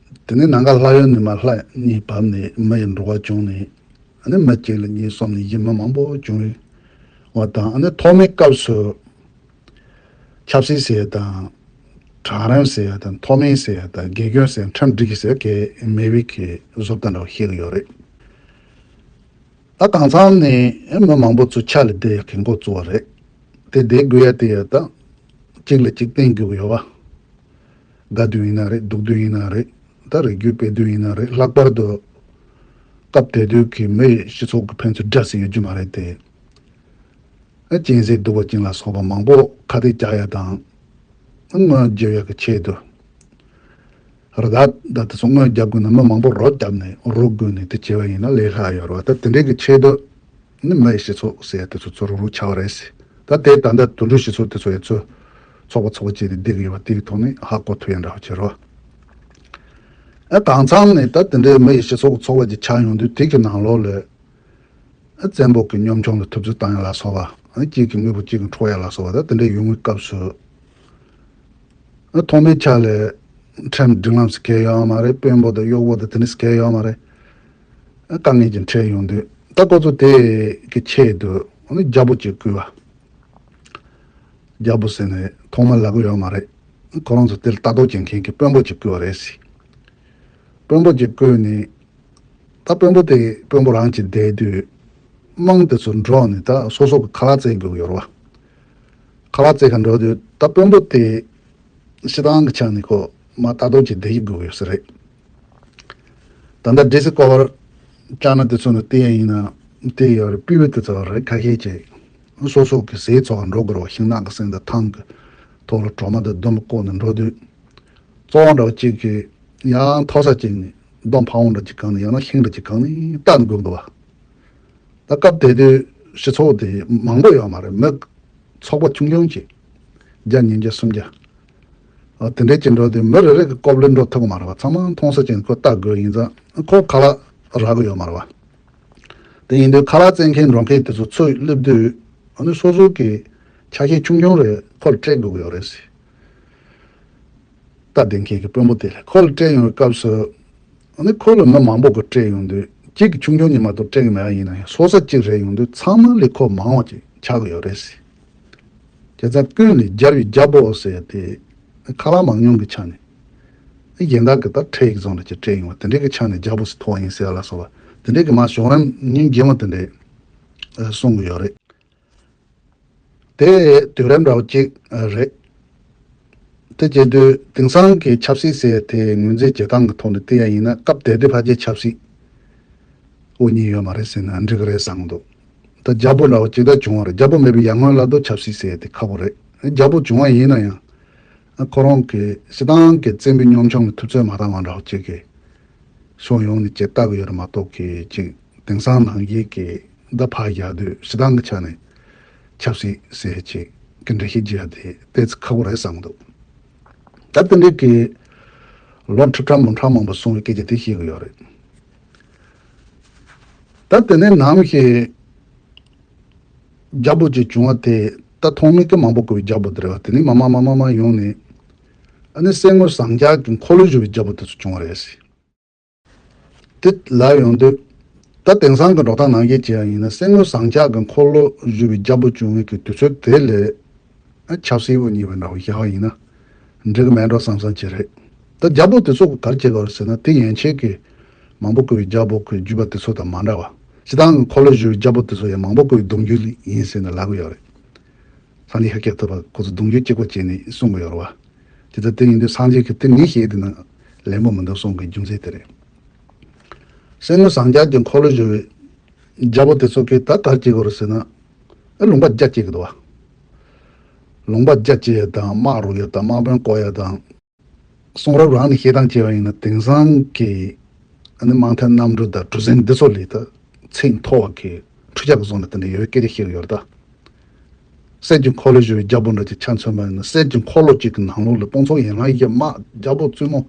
དེ་ནས་ནམ་མཁའ་ལྷ་ཡུལ་ནས་མར་ལྷ་གཉིས་བབས་ནས་མི་ཡི་འགྲོ་བ་བྱུང་ནས། ཨ་ནི་མི་གཅིག་ལ་གཉིས་གསུམ་ནས་བཞི་མི་མང་པོ་བྱུང་བ་དང་། ཨ་ནི་ཐོག་མའི་སྐབས་སུ་ཆབ་སྲིད་ཟེར་ཡ་དང་། གྲལ་རིམ་ཟེར་ཡ་དང་། མཐོ་དམན་ཟེར་ཡ་དང་། དགེ་སྐྱོན་ཟེར་ཡ། ཁྲིམས་སྒྲིག་གི་ཟེར་ཡ་གི་མེད་པའི་གི་བཟོ་ལྟ་འདྲ་བོ་ཤེས་ཀྱི་ཡོད་རེད། ད་གང་ཚང་ནས་མི་མང་པོ་ཚོ་ཆ་ལ་བསྡད་ཡག་གི་འགོ་བཙུགས་པ་རེད། དེ་བསྡད་དགོས་ཡ་དེ་ཡ་ད་གཅིག་ལ་གཅིག་བརྟེན་དགོས་ཀྱི་ཡོད་པ། དགའ་དུས་ཡིན་ན་རེད། སྡུག་དུས་ཡིན་ན་རེད། ད་རིགས་རྒྱུད་སྤེལ་དུས་ཡིན་ན་རེད། ལྷག་པར་དུ་སྐབས་དེ་དུས་ཀྱི་མི་ཡི་སྤྱི་ཚོགས་ཀྱི་ཕན་ཚུན་འདྲ་ཟིན་ཡོད་རྒྱུ་མ་རེད་དེ། ཨ་གཅན་གཟན་གདུག་པ་ཅན་ལ་སོགས་པ་མང་པོ་ཁ་གཏད་བཅག་ཡ་དང་། ཨ་དངོས་རྒྱབ་ཡ་གི་ཆེད་དུ། རི་དྭགས་ད་དེ་ཚོ་དངོས་རྒྱབ་དགོས་ན་མི་མང་པོ་རོ་བརྒྱབ་ནས་རོ་བརྒྱུགས་ནས་དེ་བྱས་པ་ཡིན་ན་ལས་སླ་ཡོད་རེད་བ། ད་དེ་འདྲའི་གི་ཆེད་དུ་ནི་མི་ཡི་སྤྱི་ཚོགས་ཟེར་ཡ་དེ་ཚོ་ཚུར་རུག་རུག་ཆགས་པ་རེད་ཟེར། ད་དེ་ད་ལྟ་དུད་འགྲོའི་སྤྱི་ཚོགས་དེ་ཚོ་ཡ་ཚོ་ཚོགས་པ་ཚོགས་པ་བྱས་ཏེ་བསྡད་ཀྱི་ཡོད་པ་དེ་གི་ཐོག་ནས་ཧ་གོ་ཐུབ་ཡ་འདྲ་བ་བྱེད་རོགས། ཨ་གང་ཚང་ནས་ད་དེ་འདྲའི་མི་ཡི་སྤྱི་ཚོགས་ཀྱི་ཚོགས་པ་ཅིག་ཆགས་ཡོང་དུས། དེ་གི་ནང་ལོགས་ལ་ཨ་བཙན་པོ་གི་གཉོམ་ཆུང་ལ་ཐུབ་ཚོད་བཏང་ཡ་ལ་སོགས་པ། ཨ་གཅིག་གི་དངོས་པོ་གཅིག་གི་འཕྲོག་ཡ་ལ་སོགས་པ། ད་དེ་འདྲ་ཡོང་བའི་སྐབས་སུ། ཨ་ཐོག་མའི་ཆ་ལ་ཁྲིམས་སྒྲིག་ལམ་ཟེར་གང་ཡང་ཡོད་མ་རེད། དཔོན་པོ་དང་གཡོག་པོ་དང་དེ་འདྲ་ཟེར་གང་ཡང་ཡོད་མ་རེད། ཨ་དཀའ་ངལ་གྱི་འཕྲད་ཡོང་དུས། ད་ཁོ་ཚོ་དེ་གི་ཆེད་དུ་ཨ་ནི་རྒྱལ་པོ་གཅིག་བསྐོས་པ། རྒྱལ་པོ་ཟེར་ནས་ཐོག་མ་ལབ་ཀྱི་ཡོད་མ་རེད། ཁོ་རང་ཚོ་དེ་ལ་ལྟ་རྟོག་བྱེད་མཁན་གྱི་དཔོན་པོ་གཅིག་བསྐོས་པ་རེད་ཟེར། དཔོན་པོ་གཅིག་བསྐོས་ནས། ད་དཔོན་པོ་དེ་དཔོན་པོ་རང་གཅིག་བསྡད་དུས། དམངས་དེ་ཚོ་འགྲོགས་ནས་ད་སོ་སོ་གི་ཁ་ལག་བཙལ་དགོས་ཀྱི་ཡོད་རེད་བ། ཁ་ལག་བཙལ་ག་འགྲོ་དུས་ད་དཔོན་པོ་དེ་སྤྱིར་བཏང་གི་ཆ་ནས་ཁོ་མར་ལྟ་རྟོག་བྱས་བསྡད་ཀྱི་དགོས་ཀྱི་ཡོད་ས་རེད། ད་ལྟ་འདྲེ་སི་ཀོ་བར་ཅ་ན་དེ་ཚོ་ནས་བལྟས་ཡ་ཡིན་ན་དེ་ཡོད་རེད། སྤུས་བོ་དེ་ཚོ་རེད། ཁ་ཤས་ཅིག་སོ་སོ་གི་ཟས་ཚོ་འགྲོ་དགོས་རེད་བ། ཤིང་ནགས་ཀྱི་སེང་དང་ཐང་གི་ཐོག་ལ་གྲོ་མ་དང་ལྡུམ་བཀོག་ནས་འགྲོ་དུས། གཙོ་བོ་འདྲ་བ་གཅིག་གིས་ཡང་མཐོ་ས་གཅིག་ནས་སྡོང་ཕ་བོང་འདྲ་གཅིག་གང་ནས། ཡང་ན་ཤིང་འདྲ་གཅིག་གང་ནས་བཏབ་དགོས་འདུག་བ། ད་སྐབས་དེ་དུས་སྤྱི་ཚོགས་དེ་མང་པོ་ཡོད་མ་རེད། མི་ཚོགས་པ་ཆུང་ཆུང་ཅིག་བརྒྱ་ཉིས་བརྒྱ་སུམ་བརྒྱ། ཨ་དེ་འདྲས་ཅིག་འགྲོ་དུས་མི་རེ་རེ་གི་ཀོབ་ལེ་འགྲོ་ཐུབ་ཀྱི་མ་རེད་བ། ཚང་མ་མཐོང་ས་ཅིག་ནས་ཁོ་བལྟ་དགོས་ཡིན་ཙང་ཁོ་ཁ་ལག་རག་གི་ཡོད་མ་རེད་བ། དེ་ཡིན་དུས་ཁ་ལག་བཙལ་མཁན་འགྲོ་མཁན་དེ་ཚོ་ཚུར་སླེབས་དུས། ཨ་ནི་སོ་སོ་གི་ཆ་ཤས་ཆུང་ཆུང་རེ་ཁོ་ལ་སྤྲད་དགོས་ཀྱི་ཡོད་རེད་ཟེར། ལྟ་བསྡད་མཁན་གྱི་དཔོན་པོ་དེ་ལ་ཁོ་ལ་སྤྲད་ཡོང་བའི་སྐབས་སུ། ཨ་ནི་ཁོ་ལ་མི་མང་པོ་གིས་སྤྲད་ཡོང་དུས། གཅིག་གིས་ཆུང་ཆུང་གཉིས་མ་གཏོགས་སྤྲད་ཀྱི་མེད་པ་ཡིན་ན་ཡང་། སོ་ས་གཅིག་རེད་ཡོང་དུས་ཚང་མ་ལས་ཁོ་མང་བ་ཅིག་ཆགས་ཀྱི་ཡོད་རེད་ཟེར། བྱས་ཙང་ཀུན་ལས་རྒྱལ་བའི་རྒྱལ་པོ་ཟེར་ཡ་དེ་ཁ་ལག་མང་ཉུང་གི་ཆ་ནས་གཞན་དག་གི་ད་ཁྲལ་ཡིག་བཟོ་འདྲ་ཅིག་སྤྲད་ཡོང་བ་དེ་འདྲའི་གི་ཆ་ནས་རྒྱལ་པོ་ཟེར་ཐོགས་ཡིན་ཟེར་ཡ་ལ་སོགས་པ་དེ་འདྲའི་གི་མར་གཞུང་རིམ་སྙིང་རྗེ་མོ་དེ་འདྲས་གསུང་གི་ཡོད་རེད། དེ་དུས་རིམ་འདྲ་བོ་གཅིག་རེད། དེ་བྱེད་དུས་དེང་སང་གི་ཆབ་སྲིད་ཟེར་དེ་ངོས་འཛིན་བྱེད་སྟངས་ཀྱི་ཐོག་ནས་བལྟས་ཡ་ཡིན་ན། སྐབས་དེ་དུས་ཕལ་ཆེར་ཆབ་སྲིད་དབུ་བརྙེས་ཡོད་མ་རེད་ཟེར་ན་འགྲིག་གི་རེད་བསམ་གྱི་འདུག་ད་རྒྱལ་པོ་འདྲ་བོ་ཅིག་ད་བྱུང་བ་རེད། རྒྱལ་པོ་མེད་པའི་ཡར་སྔོན་ལ་ད་ཆབ་སྲིད་ཟེར་དེ་ཁག་པོ་རེད། རྒྱལ་པོ་བྱུང་བ་ཡིན་ན་ཡང་ཁོ་རང་གི་སྤྱིར་བཏང་གི་བཙན་པོའི་གཉོམ་ཆུང་ལ་ཐུབ་ཚོད་མ་བཏང་བ་འདྲ་བོ་ཅིག་གི་ཕྱོགས་ཡོངས་ནས་ཅིག་ལྟ་གི་ཡོད་རེད་མ་གཏོགས་གི་ཅིག་དེང་སང་ནང་བཞིན་གྱི་ད་ཕར་བཞག་དུས་སྤྱིར་བཏང་གི་ཆ་ནས་ཆབ་སྲིད་ཟེར་ཅིག་ གི་འགྲེལ་བཤད་བྱེད་ཡ་དེ་ཏོག་ཙམ་ཁག་པོ་རེད་བསམ་གྱི་འདུག་ད་དེ་འདྲའི་གི་ལོ་ཁྲི་ཕྲག་འབུམ་ཕྲག་མང་པོ་སོང་བའི་སྐད་ཆ་དེ་བཤད་གི་ཡོད་རེད། ད་དེ་ནས་ནམ་ཞིག་རྒྱལ་པོ་ཅིག་བྱུང་བ་དེ་ད་ཐོག་མའི་གི་མང་པོ་བཀུར་བའི་རྒྱལ་པོ་དེ་རེད་བ། དེ་ནས་མར་མར་མར་མར་མར་ཡོང་ནས་ཨ་ནི་གསེར་དངུལ་ཟངས་ལྕགས་ཀྱི་འཁོར་ལོ་བཞུགས་པའི་རྒྱལ་པོ་དེ་ཚོ་བྱུང་བ་རེད་ཟེར། དེ་ལ་ཡོང་དུས་ད་དེང་སང་གི་འགྲོ་སྟངས་ནང་བཞིན་བྱས་ཡིན་ན་གསེར་དངུལ་ཟངས་ལྕགས་ཀྱི་འཁོར་ལོ་བཞུགས་པའི་རྒྱལ་པོ་བྱུང་བའི་གི་དུས་ཚོད་དེ་ལས་ཆབ་སྲིད་དབུ་བརྙེས་པ་འདྲ་བོ་བཞག་པ་ཡིན་ན་འགྲིག་གི་མེད་འགྲོ་བསམ་བསམ་བྱས་རེད། ད་རྒྱལ་པོ་དེ་ཚོ་གི་ག་རེ་བྱེད་དགོས་རེད་ཟེར་ན་དེ་ཡན་ཆད་ཀྱི་མང་པོ་བཀུར་བའི་རྒྱལ་པོ་གི་བརྒྱུད་པ་དེ་ཚོ་དང་མ་འདྲ་བ། སྤྱིར་བཏང་གི་འཁོར་ལོ་བཞུགས་པའི་རྒྱལ་པོ་དེ་ཚོ་ཡང་མང་པོ་བཀུར་བའི་གདུང་རྒྱུད་ཡིན་ཟེར་ནས་ལབ་གི་ཡོད་རེད། སངས་རྒྱས་ཤཱཀྱ་ཐུབ་པ་ཁོ་ཚོ་གདུང་རྒྱུད་གཅིག་པ་བྱས་ནས་གསུང་གི་ཡོད་རེད་བ། དེ་ལྟར་དེ་ཡིན་དུས་སངས་རྒྱས་ཀྱི་དེ་ངས་བཤད་དེ་ན་ལན་པོ་མི་འདུག་གསུང་གི་རྒྱུ་མཚན་དེ་རེད། གསེར་དངུལ་ཟངས་ལྕགས་ཀྱི་འཁོར་ལོ་བཞུགས་པའི་རྒྱལ་པོ་དེ་ཚོ་གིས་ད་ག་རེ་བྱེད་དགོས་རེད་ཟེར་ན། ཨ་ལུང་པ་བརྒྱ་བསྐྱེད་ཀྱི་འདུག་བ། ལུང་པ་བརྒྱ་བསྐྱེད་ཡ་དང་དམག་རོགས་ཡ་དང་དམག་དཔོན་བསྐོ་ཡ་དང་། གསུང་རབ་རང་ནས་བཤད་སྟངས་བྱས་པ་ཡིན་ན་དེང་སང་གི་ཨ་ནི་དམག་ཐན་གནམ་གྲུ་དང་གྲུ་གཟིངས་འདི་ཚོ་ལས་ད་ཚད་མཐོ་བ་གི་འཕྲུལ་ཆས་ཀྱི་བཟོ་འདྲ་དེ་འདྲ་ཡོད་སྐད་ཆ་བཤད་ཀྱི་ཡོད་རེད་ད། གསེར་གྱི་འཁོར་ལོ་བཞུགས་པའི་རྒྱལ་པོ་འདྲ་ཅིག་ཆ་མཚོན་པ་ཡིན་ན་གསེར་གྱི་འཁོར་ལོ་གཅིག་གི་ནང་ལོགས་ལ་དཔུང་ཚོགས་ཡན་ལག་བརྒྱད་དམག་རྒྱལ་པོ་བཙུན་མོ་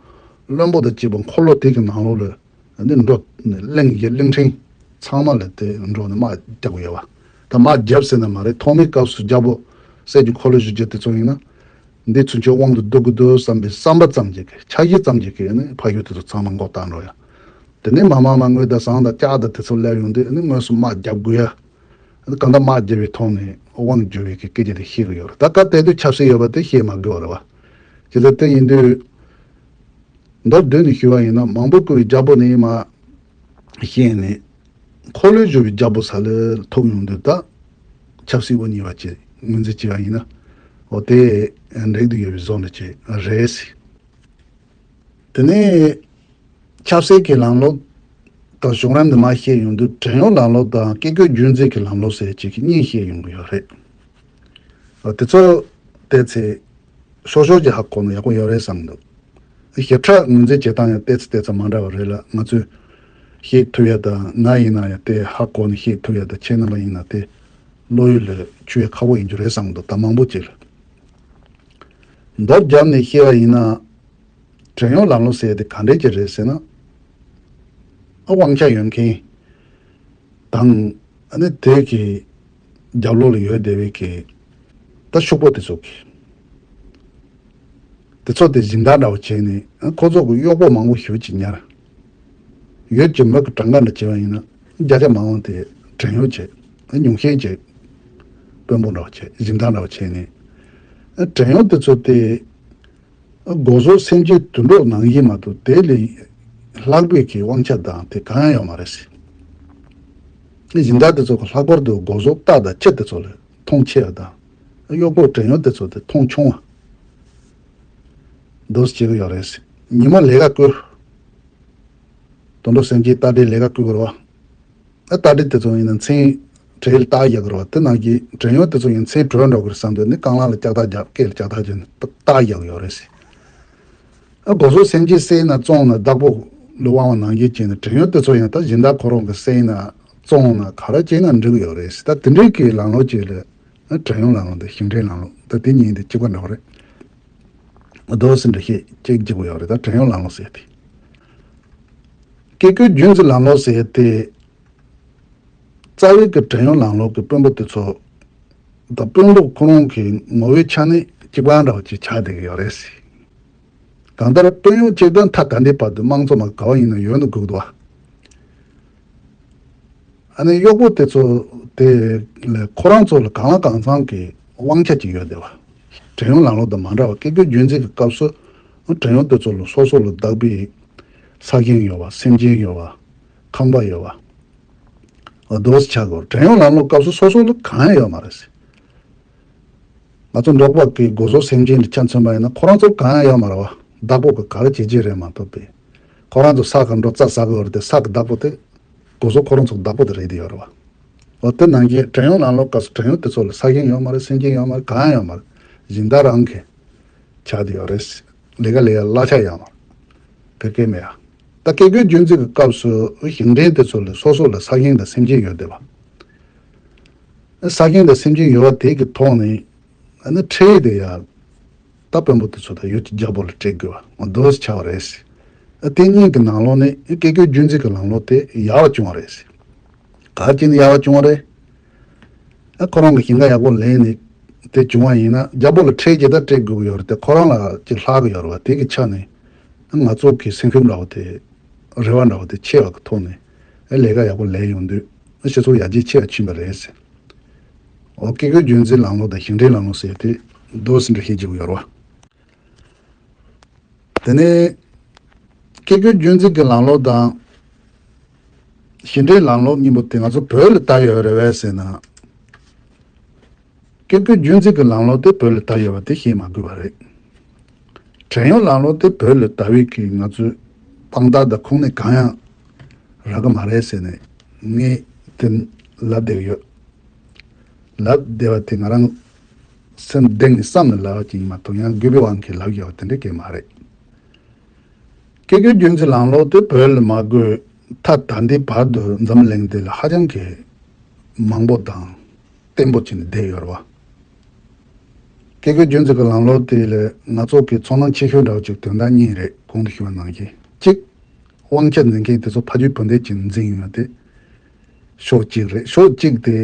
བློན་པོ་དང་བཅས་པ་འཁོར་ལོ་དེ་གི་ནང་ལོགས་ལ་ནི་འགྲོ་ནི་གླིང་གི་གླིང་ཕྲན་ཚང་མ་ལ་དེ་འགྲོ་ནི་དམག་རྒྱག་གི་ཡོད་བ། ད་དམག་རྒྱབ་ཟེར་ན་མ་རེད། ཐོག་མའི་སྐབས་སུ་རྒྱལ་པོ་གསེར་གྱི་འཁོར་ལོ་བཞུགས་རྒྱུ་དེ་ཚོ་ཡིན་ན་འདི་ཚུན་ཆད་དབང་དུ་བསྡུ་གི་འདུག་བསམ་པའི་བསམ་པ་ཙམ་གྱིས་འཆར་གཞི་ཙམ་གྱིས་ནི་ཕ་ཡུལ་དེ་ཚོ་ཚང་མ་མགོ་བཏགས་འགྲོ་ཡ། དེ་ནས་མར་མར་མར་དངུལ་དང་ཟངས་དང་ལྕགས་དང་དེ་ཚོ་སླེབས་ཡོང་དུས་ནི་དངོས་སུ་དམག་རྒྱབ་དགོས་ཡ། གང་ལྟར་དམག་རྒྱབ་པའི་ཐོག་ནས་དབང་བསྒྱུར་བའི་གི་སྐད་ཆ་དེ་བཤད་གི་ཡོད་རེད། ད་སྐབས་དེ་དུས་ཆབ་སྲིད་ཡོད་པ་དེ་བཤད་མ་དགོས་པ་རེད་བ། ཇི་ལྟར་དེ་ཡིན་དུས་མདོར་བསྡུས་ནས་ཞུ་བ་ཡིན་ན་མང་པོ་བཀུར་བའི་རྒྱལ་པོ་ནི་མ་བཤད་ནས་འཁོར་ལོས་སྒྱུར་བའི་རྒྱལ་པོ་ས་ལ་ཐུག་ཡོང་དུས་ད་ཆབ་སྲིད་དབུ་བརྙེས་པ་ཅེས་ངོས་འཛིན་བྱས་པ་ཡིན་ན་འོ་དེ་འགྲིག་ཏུ་ཡོད་པའི་བཟོ་འདྲ་ཅིག་རེད། དེ་ནས་ཆབ་སྲིད་ཀྱི་ལམ་ལུགས་དང་གཞུང་རབ་འདི་མ་བཤད་ཡོང་དུས་བྲན་གཡོག་ལམ་ལུགས་དང་བཀས་བཀོད་རྒྱུད་འཛིན་གྱི་ལམ་ལུགས་ཟེར་ཅིག་གཉིས་བཤད་ཡོང་གི་ཡོད་རེད། དེ་ཚོ་བལྟས་ཚེ་སོ་སོ་གྱིས་ཧ་གོ་ན་ཡག་པོ་ཡོད་རེད་བསམ་འདུག་ཞིབ་ཕྲ་ངོས་འཛིན་བྱེད་སྟངས་ཡང་བལྟས་ཚེ་བལྟས་ཚེ་མ་འདྲ་བ་རེད་ལ་ང་ཚོས་ཤེས་ཐུབ་ཡ་དང་ང་ཡིན་ན་ཡང་དེ་ཧ་གོ་ནས་ཤེས་ཐུབ་ཡ་དང་ཁྱེད་རྣམ་པ་ཡིན་ན་དེ་བློ་ཡུལ་ལ་ཆུད་ཡ་ཁག་པོ་ཡིན་རྒྱུ་རེད་བསམ་འདུག་ད་མང་པོ་ཅིག་ལ་མདོར་བརྒྱབ་ནས་བཤད་པ་ཡིན་ན། བྲན་གཡོག་ལམ་ལུགས་ཟེར་དེ་ག་འདྲས་ཅིག་རེད་ཟེར་ན། ཨ་དབང་ཆ་ཡོད་མཁན་དང་ཨ་ནི་དེ་གི་རྒྱབ་ལོགས་ལ་ཡོད་བསྡད་པའི་གི་ད་ཕྱུག་པོ་དེ་ཚོ་གི་དེ་ཚོ་དེ་སྦྱིན་བདག་འདྲ་བོ་བྱས་ནས་ཨ་ཁོ་ཚོ་གི་གཡོག་པོ་མང་པོ་ཞེ་པོ་ཅིག་ཉར། ཡོད་ཀྱི་མི་གི་གྲངས་ཀ་འདྲ་བྱས་པ་ཡིན་ན་བརྒྱ་ཆ་མང་བ་དེ་བྲན་གཡོག་བྱས་ཨ་ཉུང་ཤས་ཅིག་དཔོན་པོ་འདྲ་བོ་བྱས་སྦྱིན་བདག་འདྲ་བོ་བྱས་ནས་ཨ་བྲན་གཡོག་དེ་ཚོ་དེ། སྒོ་ཟོག་སེམས་ཅན་དུད་འགྲོ་ནང་བཞིན་མ་གཏོགས་དེ་ལས་ལྷག་པའི་གི་དབང་ཆ་དང་དེ་གང་ཡང་ཡོད་མ་རེད་ཟེར། སྦྱིན་བདག་དེ་ཚོ་གི་ལྷག་པར་དུ་སྒོ་ཟོག་རྟ་དང་ཁྱི་དེ་ཚོ་ལ་མཐོང་ཆེ་བ་དང་གཡོག་པོ་བྲན་གཡོག་དེ་ཚོ་དེ་མཐོང་ཆུང་བ་འདུག་སེ་བྱེད་ཀྱི་ཡོད་རེད་ཟེར། ཉི་མ་ལས་ཀ་བསྐུལ། དུད་འགྲོ་སེམས་ཅན་རྟ་དྲེལ་ལས་ཀ་བསྐུལ་དགོས་རེད་བ། ཨ་རྟ་དྲེལ་དེ་ཚོ་ཡིན་ན་མཚན་དྲེལ་རྟ་རྒྱག་གི་རེད་བ། དེ་ནང་གི་བྲན་གཡོག་དེ་ཚོ་ཡིན་མཚན་བྲོས་འགྲོ་གི་རེད་བསམ་དུས་ནི་རྐང་ལག་ལ་ལྕགས་ཐག་རྒྱབ་སྐེ་ལ་ལྕགས་ཐག་བྱས་ནས་རྟ་རྒྱག་གི་ཡོད་རེད་ཟེར། ཨ་སྒོ་ཟོག་སེམས་ཅན་བསད་ན་བཙོངས་ན་བདག་པོ་ལ་དབང་བ་ནང་བཞིན་བྱས་ནས་བྲན་གཡོག་དེ་ཚོ་ཡང་ད་སྦྱིན་བདག་ཁོ་རང་གི་བསད་ན་བཙོངས་ན་ག་རེ་བྱས་ན་འགྲིག་གི་ཡོད་རེད་ཟེར། ད་དེ་འདྲའི་གི་ལམ་ལུགས་ཅིག་ལ་ཨ་བྲན་གཡོག་ལམ་ལུགས་འདི་ཞིང་བྲན་ལམ་ལུགས་ད་དེ་གཉིས་འདི་གཅིག་པ་འདྲ་བོ་རེད། རྡོ་སྲིན་འདྲ་ཤེས་གཅིག་གཅིག་པ་ཡོད་རེད། ད་བྲན་གཡོག་ལམ་ལུགས་ཟེར་དེ། བཀས་བཀོད་རྒྱུད་འཛིན་ལམ་ལུགས་ཟེར་དེ། རྩ་བའི་གི་བྲན་གཡོག་ལམ་ལུགས་ཀྱི་དཔོན་པོ་དེ་ཚོ་དང་དཔོན་སློབ་ཁོ་རང་གི་ངོ་བོའི་ཆ་ནས་གཅིག་པ་འདྲ་བ་ཅིག་ཆགས་བསྡད་ཀྱི་ཡོད་རེད་ཟེར། གང་ལྟར་དཔོན་གཡོག་གཅིག་དང་ཐ་ད་ལྟའི་བར་དུ་དམངས་གཙོ་མ་ག་བ་ཡིན་ན་ཡོད་འདུག་དགོས་འདུག་བ། ཨ་ནི་གཡོག་པོ་དེ་ཚོ་དེ་ལ་ཁོ་རང་ཚོ་ལ་གང་ལ་གང་འཚམ་གྱི་དབང་ཆ་ཅིག་ཡོད་བསྡད་པ། བྲན་གཡོག་ལམ་ལུགས་དང་མ་འདྲ་བ་བཀས་བཀོད་རྒྱུད་འཛིན་གྱི་སྐབས་སུ་བྲན་གཡོག་དེ་ཚོ་ལ་སོ་སོ་ལ་བདག་པའི་ས་ཞིང་ཡོད་པ་སེམས་ཅན་ཡོད་པ་ཁང་པ་ཡོད་པ། རྡོ་སི་ཆག་གོ་བྲན་གཡོག་ལམ་ལུགས་སྐབས་སུ་སོ་སོ་ལ་གང་ཡང་ཡོད་མ་རེད་ཟེར། ང་ཚོ་འབྲོག་པ་གི་སྒོ་ཟོག་སེམས་ཅན་ལ་ཆ་མཚོན་པ་ཡིན་ན་ཁོ་རང་ཚོ་གང་ཡང་ཡོད་མ་རེད་བ། བདག་པོ་གི་ག་རེ་བྱེད་ཀྱི་རེད་མ་གཏོགས་པས། ཁོ་རང་ཚོ་ས་ག་འགྲོ་རྩྭ་ཟ་གི་ཡོད་རེད་དེ་ས་གི་བདག་པོ་དེ། སྒོ་ཟོག་ཁོ་རང་ཚོ་གི་བདག་པོ་དེ་རེད་དེ་ཡོད་རེད་བ། འོ་དེ་ནང་བཞིན་བྲན་གཡོག་ལམ་ལུགས་སྐབས་སུ་བྲན་གཡོག་དེ་ཚོ་ལ་ས་ཞིང་ཡོད་མ་རེད་སེམས་ཅན་ཡོད་མ་རེད་གང་ཡང་ཡོད་མ་རེད། སྦྱིན་བདག་རང་གི་ཆགས་བསྡད་ཡོད་རེད། ལས་ཀ་ལས་ཡ་གླ་ཆ་ཡོད་མ་རེད། བོད་སྐད་མེད་ཡ། ད་བཀས་བཀོད་རྒྱུད་འཛིན་གྱི་སྐབས་སུ་ཞིང་བྲན་དེ་ཚོ་ལ་སོ་སོ་ལ་ས་ཞིང་དང་སེམས་ཅན་ཡོད་བསྡད་པ། ས་ཞིང་དང་སེམས་ཅན་ཡོད་པ་དེ་གི་ཐོག་ནས་ ཨ་ནི་ཁྲལ་དེ་ཡང་ད་དཔོན་པོ་དེ་ཚོ་དང་ཡུལ་གྱི་རྒྱལ་པོ་ལ་སྤྲད་དགོས་པ་འོ་འདུག་སེ་ཆགས་པ་རེད། ཨ་དེ་གཉིས་ཀྱི་ནང་ལོགས་ནས་བཀས་བཀོད་རྒྱུད་འཛིན་གྱི་ལམ་ལུགས་དེ་ཡག་པ་བྱུང་བ་རེད། ག་རེ་བྱས་ནས་ཡག་པ་བྱུང་བ་རེད། ཨ་ཁོ་རང་གི་ཞིང་ཁ་ཡག་པོ་ལས་ནས་དེ་བྱུང་བ་ཡིན་ན་རྒྱལ་པོ་ལ་ཁྲལ་ཇི་ལྟར་སྤྲད་དགོས་ཀྱི་ཡོད་རེད་དེ་ཁོ་རང་ལ་ཅིག་ལྷག་གི་ཡོད་རེད་བ། དེ་གི་ཆ་ནས་ང་ཚོ་གི་སེམས་ཤུགས་འདྲ་བོ་དེ་རེ་བ་འདྲ་བོ་དེ་ཆེ་བ་གི་ཐོག་ནས་ཨ་ལས་ཀ་ཡག་པོ་ལས་ཡོང་དུས་ཨ་སྤྱི་ཚོགས་ཡར་རྒྱས་ཆེ་བ་ཕྱིན་པ་རེད་ཟེར། འོ་བཀས་བཀོད་རྒྱུད་འཛིན་ལམ་ལུགས་དང་ཞིང་འབྲེལ་ལམ་ལུགས་ཟེར་དེ་འདུག་སེ་འགྲེལ་བཤད་བྱེད་དགོས་ཡོད་རེད་བ། དེ་ནས་བཀས་བཀོད་རྒྱུད་འཛིན་གྱི་ལམ་ལུགས་དང་། ཞིང་འབྲེལ་ལམ་ལུགས་གཉིས་པོ་དེ་ང་ཚོ་བོད་ལ་དར་ཡོད་རེད་བས་ཟེར་ན། བཀས་བཀོད་རྒྱུད་འཛིན་གྱི་ལམ་ལུགས་དེ་བོད་ལ་དར་ཡོད་པ་དེ་བཤད་མ་དགོས་པ་རེད། བྲན་གཡོག་ལམ་ལུགས་དེ་བོད་ལ་དར་བའི་གི་ང་ཚོའི་དཔང་རྟགས་དང་ཁུངས་སྣེ་གང་ཡང་རག་གི་མ་རེད་ཟེར་ནས་ངས་དེ་ལབ་བསྡད་ཡོད། ལབ་བསྡད་པ་དེ་ང་རང་སེམས་གཏིང་ནས་བསམ་ནས་ལབ་པ་ཅིག་ཡིན་མ་གཏོགས་ཡང་དགོས་པའི་དབང་གིས་ལབ་ཡོད་པ་དེ་འདྲ་གང་ཡང་མ་རེད། བཀས་བཀོད་རྒྱུད་འཛིན་ལམ་ལུགས་དེ་བོད་ལ་མ་དགོས་ཐ་ད་ལྟའི་བར་དུ་འཛམ་གླིང་འདི་ལ་ཧ་ཅང་གི་མང་པོ་དང་བརྟན་པོ་བྱས་ནས་བསྡད་ཡོད་རེད་བ། བཀས་བཀོད་རྒྱུད་འཛིན་གྱི་ལམ་ལུགས་དེ་ལ་ང་ཚོ་གི་ཚོར་སྣང་ཆེ་ཤོས་འདྲ་བོ་ཅིག་དོན་དག་གཉིས་རེད། གོང་དུ་ཞུས་པ་ནང་བཞིན་གཅིག་དབང་ཆ་འཛིན་མཁན་དེ་ཚོ་ཕ་རྒྱུད་བོད་འདི་ཅིག་འཛིན་ཡོད་དེ་ཕྱོགས་གཅིག་རེད། ཕྱོགས་གཅིག་དེ།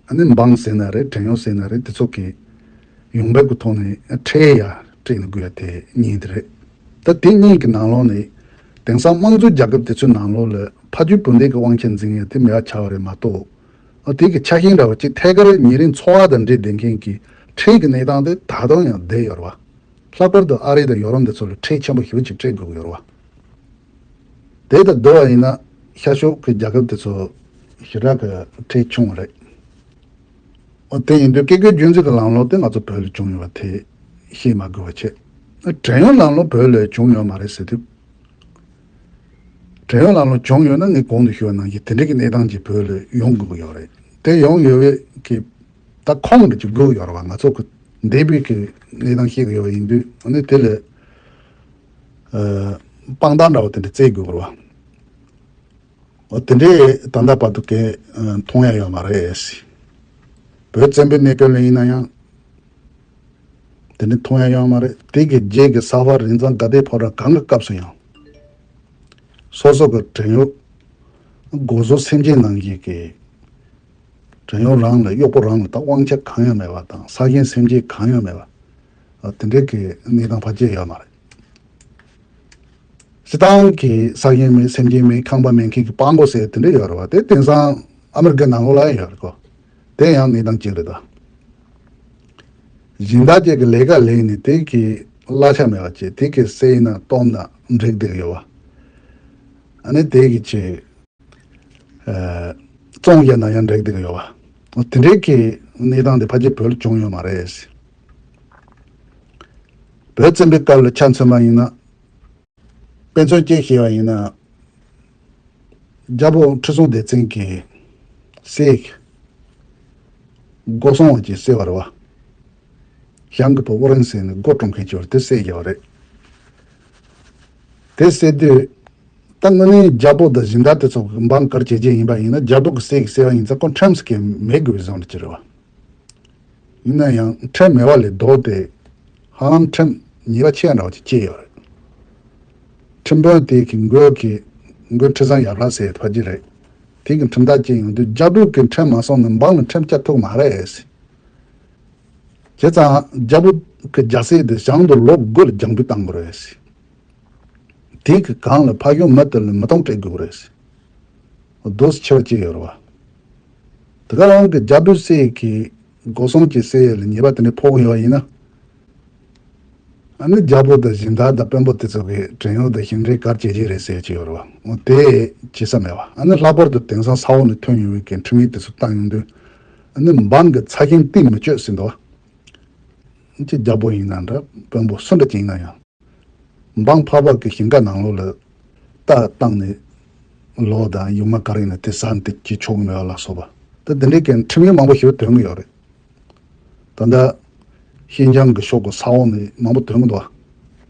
ཨ་ནི་འབངས་ཟེར་ན་རེད། བྲན་གཡོག་ཟེར་ན་རེད། དེ་ཚོ་གི་ཡོང་འབབ་ཀྱི་ཐོག་ནས་ཁྲལ་ཡར་སྤྲད་ནས་དགོས་ཡ་དེ་གཉིས་དེ་རེད། ད་དེ་གཉིས་ཀྱི་ནང་ལོགས་ནས་དེང་སང་དམངས་གཙོའི་རྒྱལ་ཁབ་དེ་ཚོའི་ནང་ལོགས་ལ་ཕ་རྒྱུད་བོད་འདི་གི་དབང་ཆ་འཛིན་ཡ་དེ་མེད་པ་ཆགས་པ་རེད་མ་གཏོགས། ཨ་དེ་གི་ཆ་ཤས་འདྲ་བ་ཅིག་ཐད་ཀར་ཉིན་རེའི་འཚོ་བ་དང་འབྲེལ་བསྡད་མཁན་གྱི་ཁྲལ་གྱི་གནས་སྟངས་དེ་ད་དུང་ཡང་བསྡད་ཡོད་རེད་བ། ལྷག་པར་དུ་ཨ་རི་དང་ཡོ་རོབ་འདི་ཚོ་ལ་ཁྲལ་ཆེན་པོ་ཞེ་པོ་ཅིག་སྤྲད་དགོས་ཀྱི་ཡོད་རེད་བ། དེ་དང་བསྡུར་བ་ཡིན་ན་ཤར་ཕྱོགས་ཀྱི་རྒྱལ་ཁབ་དེ་ཚོ་ཞེ་དྲག་གི་ཁྲལ་ཆུང་བ་རེད། འོ་དེ་ཡིན་དུས་བཀས་བཀོད་རྒྱུད་འཛིན་གྱི་ལམ་ལུགས་དེ་ང་ཚོ་བོད་ལ་བྱུང་ཡོད་པ་དེ་བཤད་མ་དགོས་པ་བྱས། བྲན་གཡོག་ལམ་ལུགས་བོད་ལ་བྱུང་ཡོད་མ་རེད་ཟེར་དུས། བྲན་གཡོག་ལམ་ལུགས་བྱུང་ཡོད་ན་ངས་གོང་དུ་ཞུས་པ་ནང་བཞིན་དེ་འདྲའི་གི་གནས་སྟངས་ཅིག་བོད་ལ་ཡོང་དགོས་ཀྱི་ཡོད་རེད། དེ་ཡོང་ཡོད་པའི་གི་ད་ཁུངས་འདྲ་ཅིག་དགོས་ཀྱི་ཡོད་རེད་བ། ང་ཚོ་གི་འདས་པའི་གི་གནས་སྟངས་ཤེས་ཀྱི་ཡོད་པ་ཡིན་དུས་ཨ་ནི་དེ་ལ་ཨ་དཔང་རྟགས་འདྲ་བོ་དེ་འདྲ་བཙལ་དགོས་ཀྱི་རེད་བ། འོ་དེ་འདྲའི་ད་ལྟ་བར་དུ་གས་མཐོང་ཡ་ཡོད་མ་རེད། བོད་བཙན་པོའི་གནས་སྐབས་ལ་ཡིན་ན་ཡང་དེ་འདྲ་མཐོང་ཡ་ཡོད་མ་རེད། དེ་གི་རྗེས་ཀྱི་ས་ཕག་རིག་འཛིན་དགའ་ལྡན་ཕོ་བྲང་གང་གི་སྐབས་སུ་ཡང་སོ་སོ་གི་བྲན་གཡོག་སྒོ་ཟོག་སེམས་ཅན་ནང་བཞིན་གྱི་བྲན་གཡོག་རང་ལ་གཡོག་པོ་རང་ལ་ད་དབང་ཆ་གང་ཡང་མེད་པ་དང་ས་ཞིང་སེམས་ཅན་གང་ཡང་མེད་པ་དེ་འདྲའི་གི་གནས་སྟངས་ཕལ་ཆེར་ཡོད་མ་རེད། སྤྱི་བཏང་གི་ས་ཞིང་མེད་སེམས་ཅན་མེད་ཁང་པ་མེད་མཁན་གྱི་སྤྲང་པོ་ཟེར་དེ་འདྲ་ཡོད་རེད་བ། དེ་དེང་སང་ཨ་མི་རི་ཀའི་ནང་ལོགས་ལ་ཡང་ཡོད་རེད་གོ། དེ་ཡང་གནས་སྟངས་གཅིག་རེད་ད། སྦྱིན་བདག་ཅིག་གི་ལས་ཀ་ལས་ནས་དེ་གི་གླ་ཆ་མེད་པ་བྱས་དེ་གི་བསད་ན་གཏོར་ན་འགྲིག་བསྡད་ཡོད་བ། ཨ་ནི་དེ་གི་ཆེད་བཙོང་བྱས་ན་ཡང་འགྲིག་བསྡད་ཡོད་བ། དེ་འདྲའི་གི་གནས་སྟངས་དེ་ཕལ་ཆེར་བོད་ལ་བྱུང་ཡོད་མ་རེད། བོད་བཙན་པོའི་སྐབས་ལ་ཆ་མཚོན་པ་ཡིན་ན། དཔེ་མཚོན་གཅིག་བཤད་པ་ཡིན་ན། རྒྱལ་པོ་ཁྲི་སྲོང་ལྡེ་བཙན་གྱི་སྲས་སྒོ་སྲུང་བ་ཅིག་བསད་པ་རེད་བ། ཞང་གི་བུ་ཨོ་རིན་ཟེར་ནས་སྒོ་སྲུང་མཁན་ཅིག་ཡོད་རེད། དེ་བསད་བཞག་པ་རེད། དེ་བསད་དུས་ད་དངོས་གནས་རྒྱལ་པོ་དང་སྦྱིན་བདག་དེ་ཚོ་གི་འབངས་ག་རེ་བྱེད་ཀྱི་ཡིན་པ་ཡིན་ན་རྒྱལ་པོ་གི་སྲས་ཀྱིས་བསད་པ་ཡིན་ཙང་ཁོ་ཁྲིམས་སུ་གི་མེད་དགོས་པའི་བཟོ་འདྲ་ཅིག་རེད་བ། ཡིན་ན་ཡང་ཁྲིམས་མེད་པ་ལས་ལྡོག་སྟེ་ཧ་ལམ་ཁྲིམས་ཉེས་པ་ཆེ་འདྲ་བ་ཅིག་བཅད་ཡོད་རེད། ཁྲིམས་དཔོན་དེ་གི་མགོ་གི་མགོ་ཁྲི་བཟང་ཡབ་ལྷ་ཟེར་ཕ་གི་རེད། དེ་གི་ཁྲིམས་ཐག་བཅད་ཡོང་དུས་རྒྱལ་པོ་གི་ཁྲིམས་མ་སྲུང་ན་འབངས་ལ་ཁྲིམས་བཅད་ཐུབ་མ་རེད། བྱས་ཙང་རྒྱལ་པོ་གི་རྒྱལ་སྲིད་དེ་ཞང་དུ་ལོ་དགུ་ལ་རྒྱང་འབུད་བཏང་དགོས་རེད། དེ་གི་གང་ལ་ཕ་གི་མི་དེ་ལ་མི་གཏོང་སྤྲད་དགོས་རེད། རྡོ་སི་ཆེ་བ་ཅིག་ཡོད་རེད་བ། དེ་ག་རང་གི་རྒྱལ་པོའི་སྲས་ཀྱི་སྒོ་སྲུང་གི་སྲས་ལ་ཉེས་པ་དེ་འདྲ་ཕོག་ཡོད་པ་ཡིན་ན། ཨ་ནི་རྒྱལ་པོ་དང་སྦྱིན་བདག་དང་དཔོན་པོ་དེ་ཚོ་གི་བྲན་གཡོག་དང་ཞིང་འབྲེལ་ག་རེ་བྱེད་ཀྱི་རེད་ཟེར་གྱི་ཡོད་རེད་བ། འོ་དེ་བྱེད་ས་མེད་བ། ཨ་ནི་ལྷག་པར་དུ་དེང་སང་ས་འོག་ནས་ཐོན་ཡོང་བའི་གི་ཁྲིམས་ཡིག་དེ་ཚོ་བཏང་ཡོང་དུས་ཨ་ནི་འབངས་ཀྱི་ཚ་ཞིང་གཏིང་མི་སྤྱོད་ཟེར་འདུག་བ། ཅི་རྒྱལ་པོ་ཡིན་ན་འདྲ་དཔོན་པོ་སུ་འདྲ་ཅིག་ཡིན་ན་ཡང་། འབངས་ཕལ་པ་གི་ཞིང་ཁ་ནང་ལོགས་ལ་རྟ་བཏང་ནས་ལོ་དང་ཡུང་མ་ག་རེ་ཡིན་ན་དེ་ཟ་འདི་ཅི་ཆོག་གི་མེད་པ་ལ་སོགས་པ་ད་དེ་འདྲའི་གི་ཁྲིམས་ཡིག་མང་པོ་ཞིག་ཐོན་གི་ཡོད་རེད། ད་ལྟ་ཤིན་ཅང་གི་ཕྱོགས་གི་ས་འོག་ནས་མང་པོ་ཐོན་གི་འདུག་བ།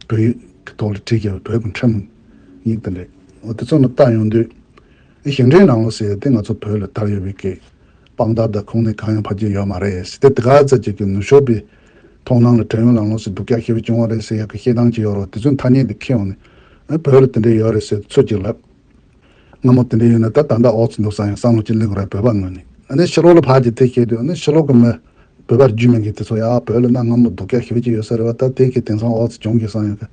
བོད་ཡིག་གི་ཐོག་ལ་བྲིས་ཀྱི་བོད་ཀྱི་ཁྲིམས་ཡིག་དེ་འདྲ་འོ་དེ་ཚོ་ནས་བལྟ་ཡོང་དུས་ཞིང་འབྲེལ་ནང་ལོགས་ཟེར་ཏེ་ང་ཚོ་བོད་ལ་དར་ཡོད་པའི་གི་ དཔང་རྟགས་དང་ཁུངས་སྣེ་གང་ཡང་ཕལ་ཆེར་ཡོད་མ་རེད། དེ་དེ་ག་ཚོད་ཅིག་གི་ནུབ་ཕྱོགས་པའི་མཐོང་སྣང་ལ་བྲན་གཡོག་ལམ་ལྷོང་ཟེར་སྡུག་ཅག་ཞེ་པོ་བྱུང་བ་རེད་ཟེར་ཡག་གི་བཤད་སྟངས་ཅིག་ཡོད་རེད། དེ་ཚོའི་ཐ་སྙད་དེ་ཁྱེར་ཡོང་ནས་ཨ་བོད་ལ་དེ་འདྲ་ཡོད་རེད་ཟེར་ཚུལ་ཅིག་ལབ། སྔ་མོ་དེ་འདྲ་ཡོད་ན་ད་ད་ལྟ་ཨོ་ཙི་འདུག་བསམ་ཡང་བསམ་བློ་ཅིག་སླེབས་དགོས་རེད། བོད་པ་ངོས་ནས་ཨ་ནི་ཕྱི་ལོགས་ལ་ཕར་ཅིག་དེ་བཤད་དུས་ཨ་ནི་ཕྱི་ལོགས་གི་མི་བོད་པར་རྒྱུས་མེད་མཁན་དེ་ཚོ་ཡ་བོད་ལ་གནའ་སྔ་མོ་སྡུག་ཅག་ཞེ་པོ་ཅིག་ཡོད་ས་རེད་བ། ད་དེ་གི་དེང་སང་ཨོ་ཙི་བྱུང་གི་བསམ་ཡག་གི་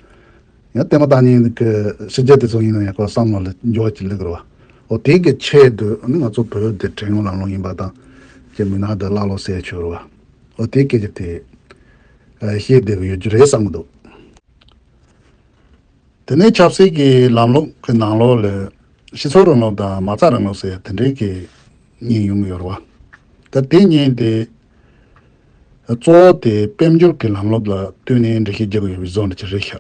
ཡང་ལྟད་མོ་ལྟ་མཁན་གྱི་ཕྱི་རྒྱལ་དེ་ཚོ་ཡིན་ན་ཡང་ཁོ་བསམ་བློ་ལ་འགྱུར་བ་ཅིག་སླེབས་ཀྱི་རེད་བ། འོ་དེ་གི་ཆེད་དུ་ནི་ང་ཚོ་བོད་དེ་བྲན་གཡོག་ལམ་ལྷོང་ཡིན་པ་དང་ཀྱི་མི་སྣ་དེ་ཀླ་ཀློ་ཟེར་ཆོག་རེད་བ། འོ་དེ་སྐད་ཆ་དེ་ཨ་བཤད་བསྡད་ཀྱི་ཡོད་རྒྱུ་རེད་བསམ་གྱི་འདུག་དེ་ནས་ཆབ་སྲིད་ཀྱི་ལམ་ལུགས་ཀྱི་ནང་ལོགས་ལ་སྤྱི་ཚོགས་རིང་ལུགས་དང་མ་རྩ་རིང་ལུགས་ཟེར་དེ་འདྲའི་གི་གཉིས་ཡོང་གི་ཡོད་རེད་བ། ད་དེ་གཉིས་དེ་གཙོ་བོ་དེ་དཔལ་འབྱོར་གྱི་ལམ་ལུགས་ལ་བསྟུན་ནས་འགྲེལ་བཤད་རྒྱག་གི་ཡོད་པའི་བཟོ་འདྲ་ཅིག་རེད་ཤག་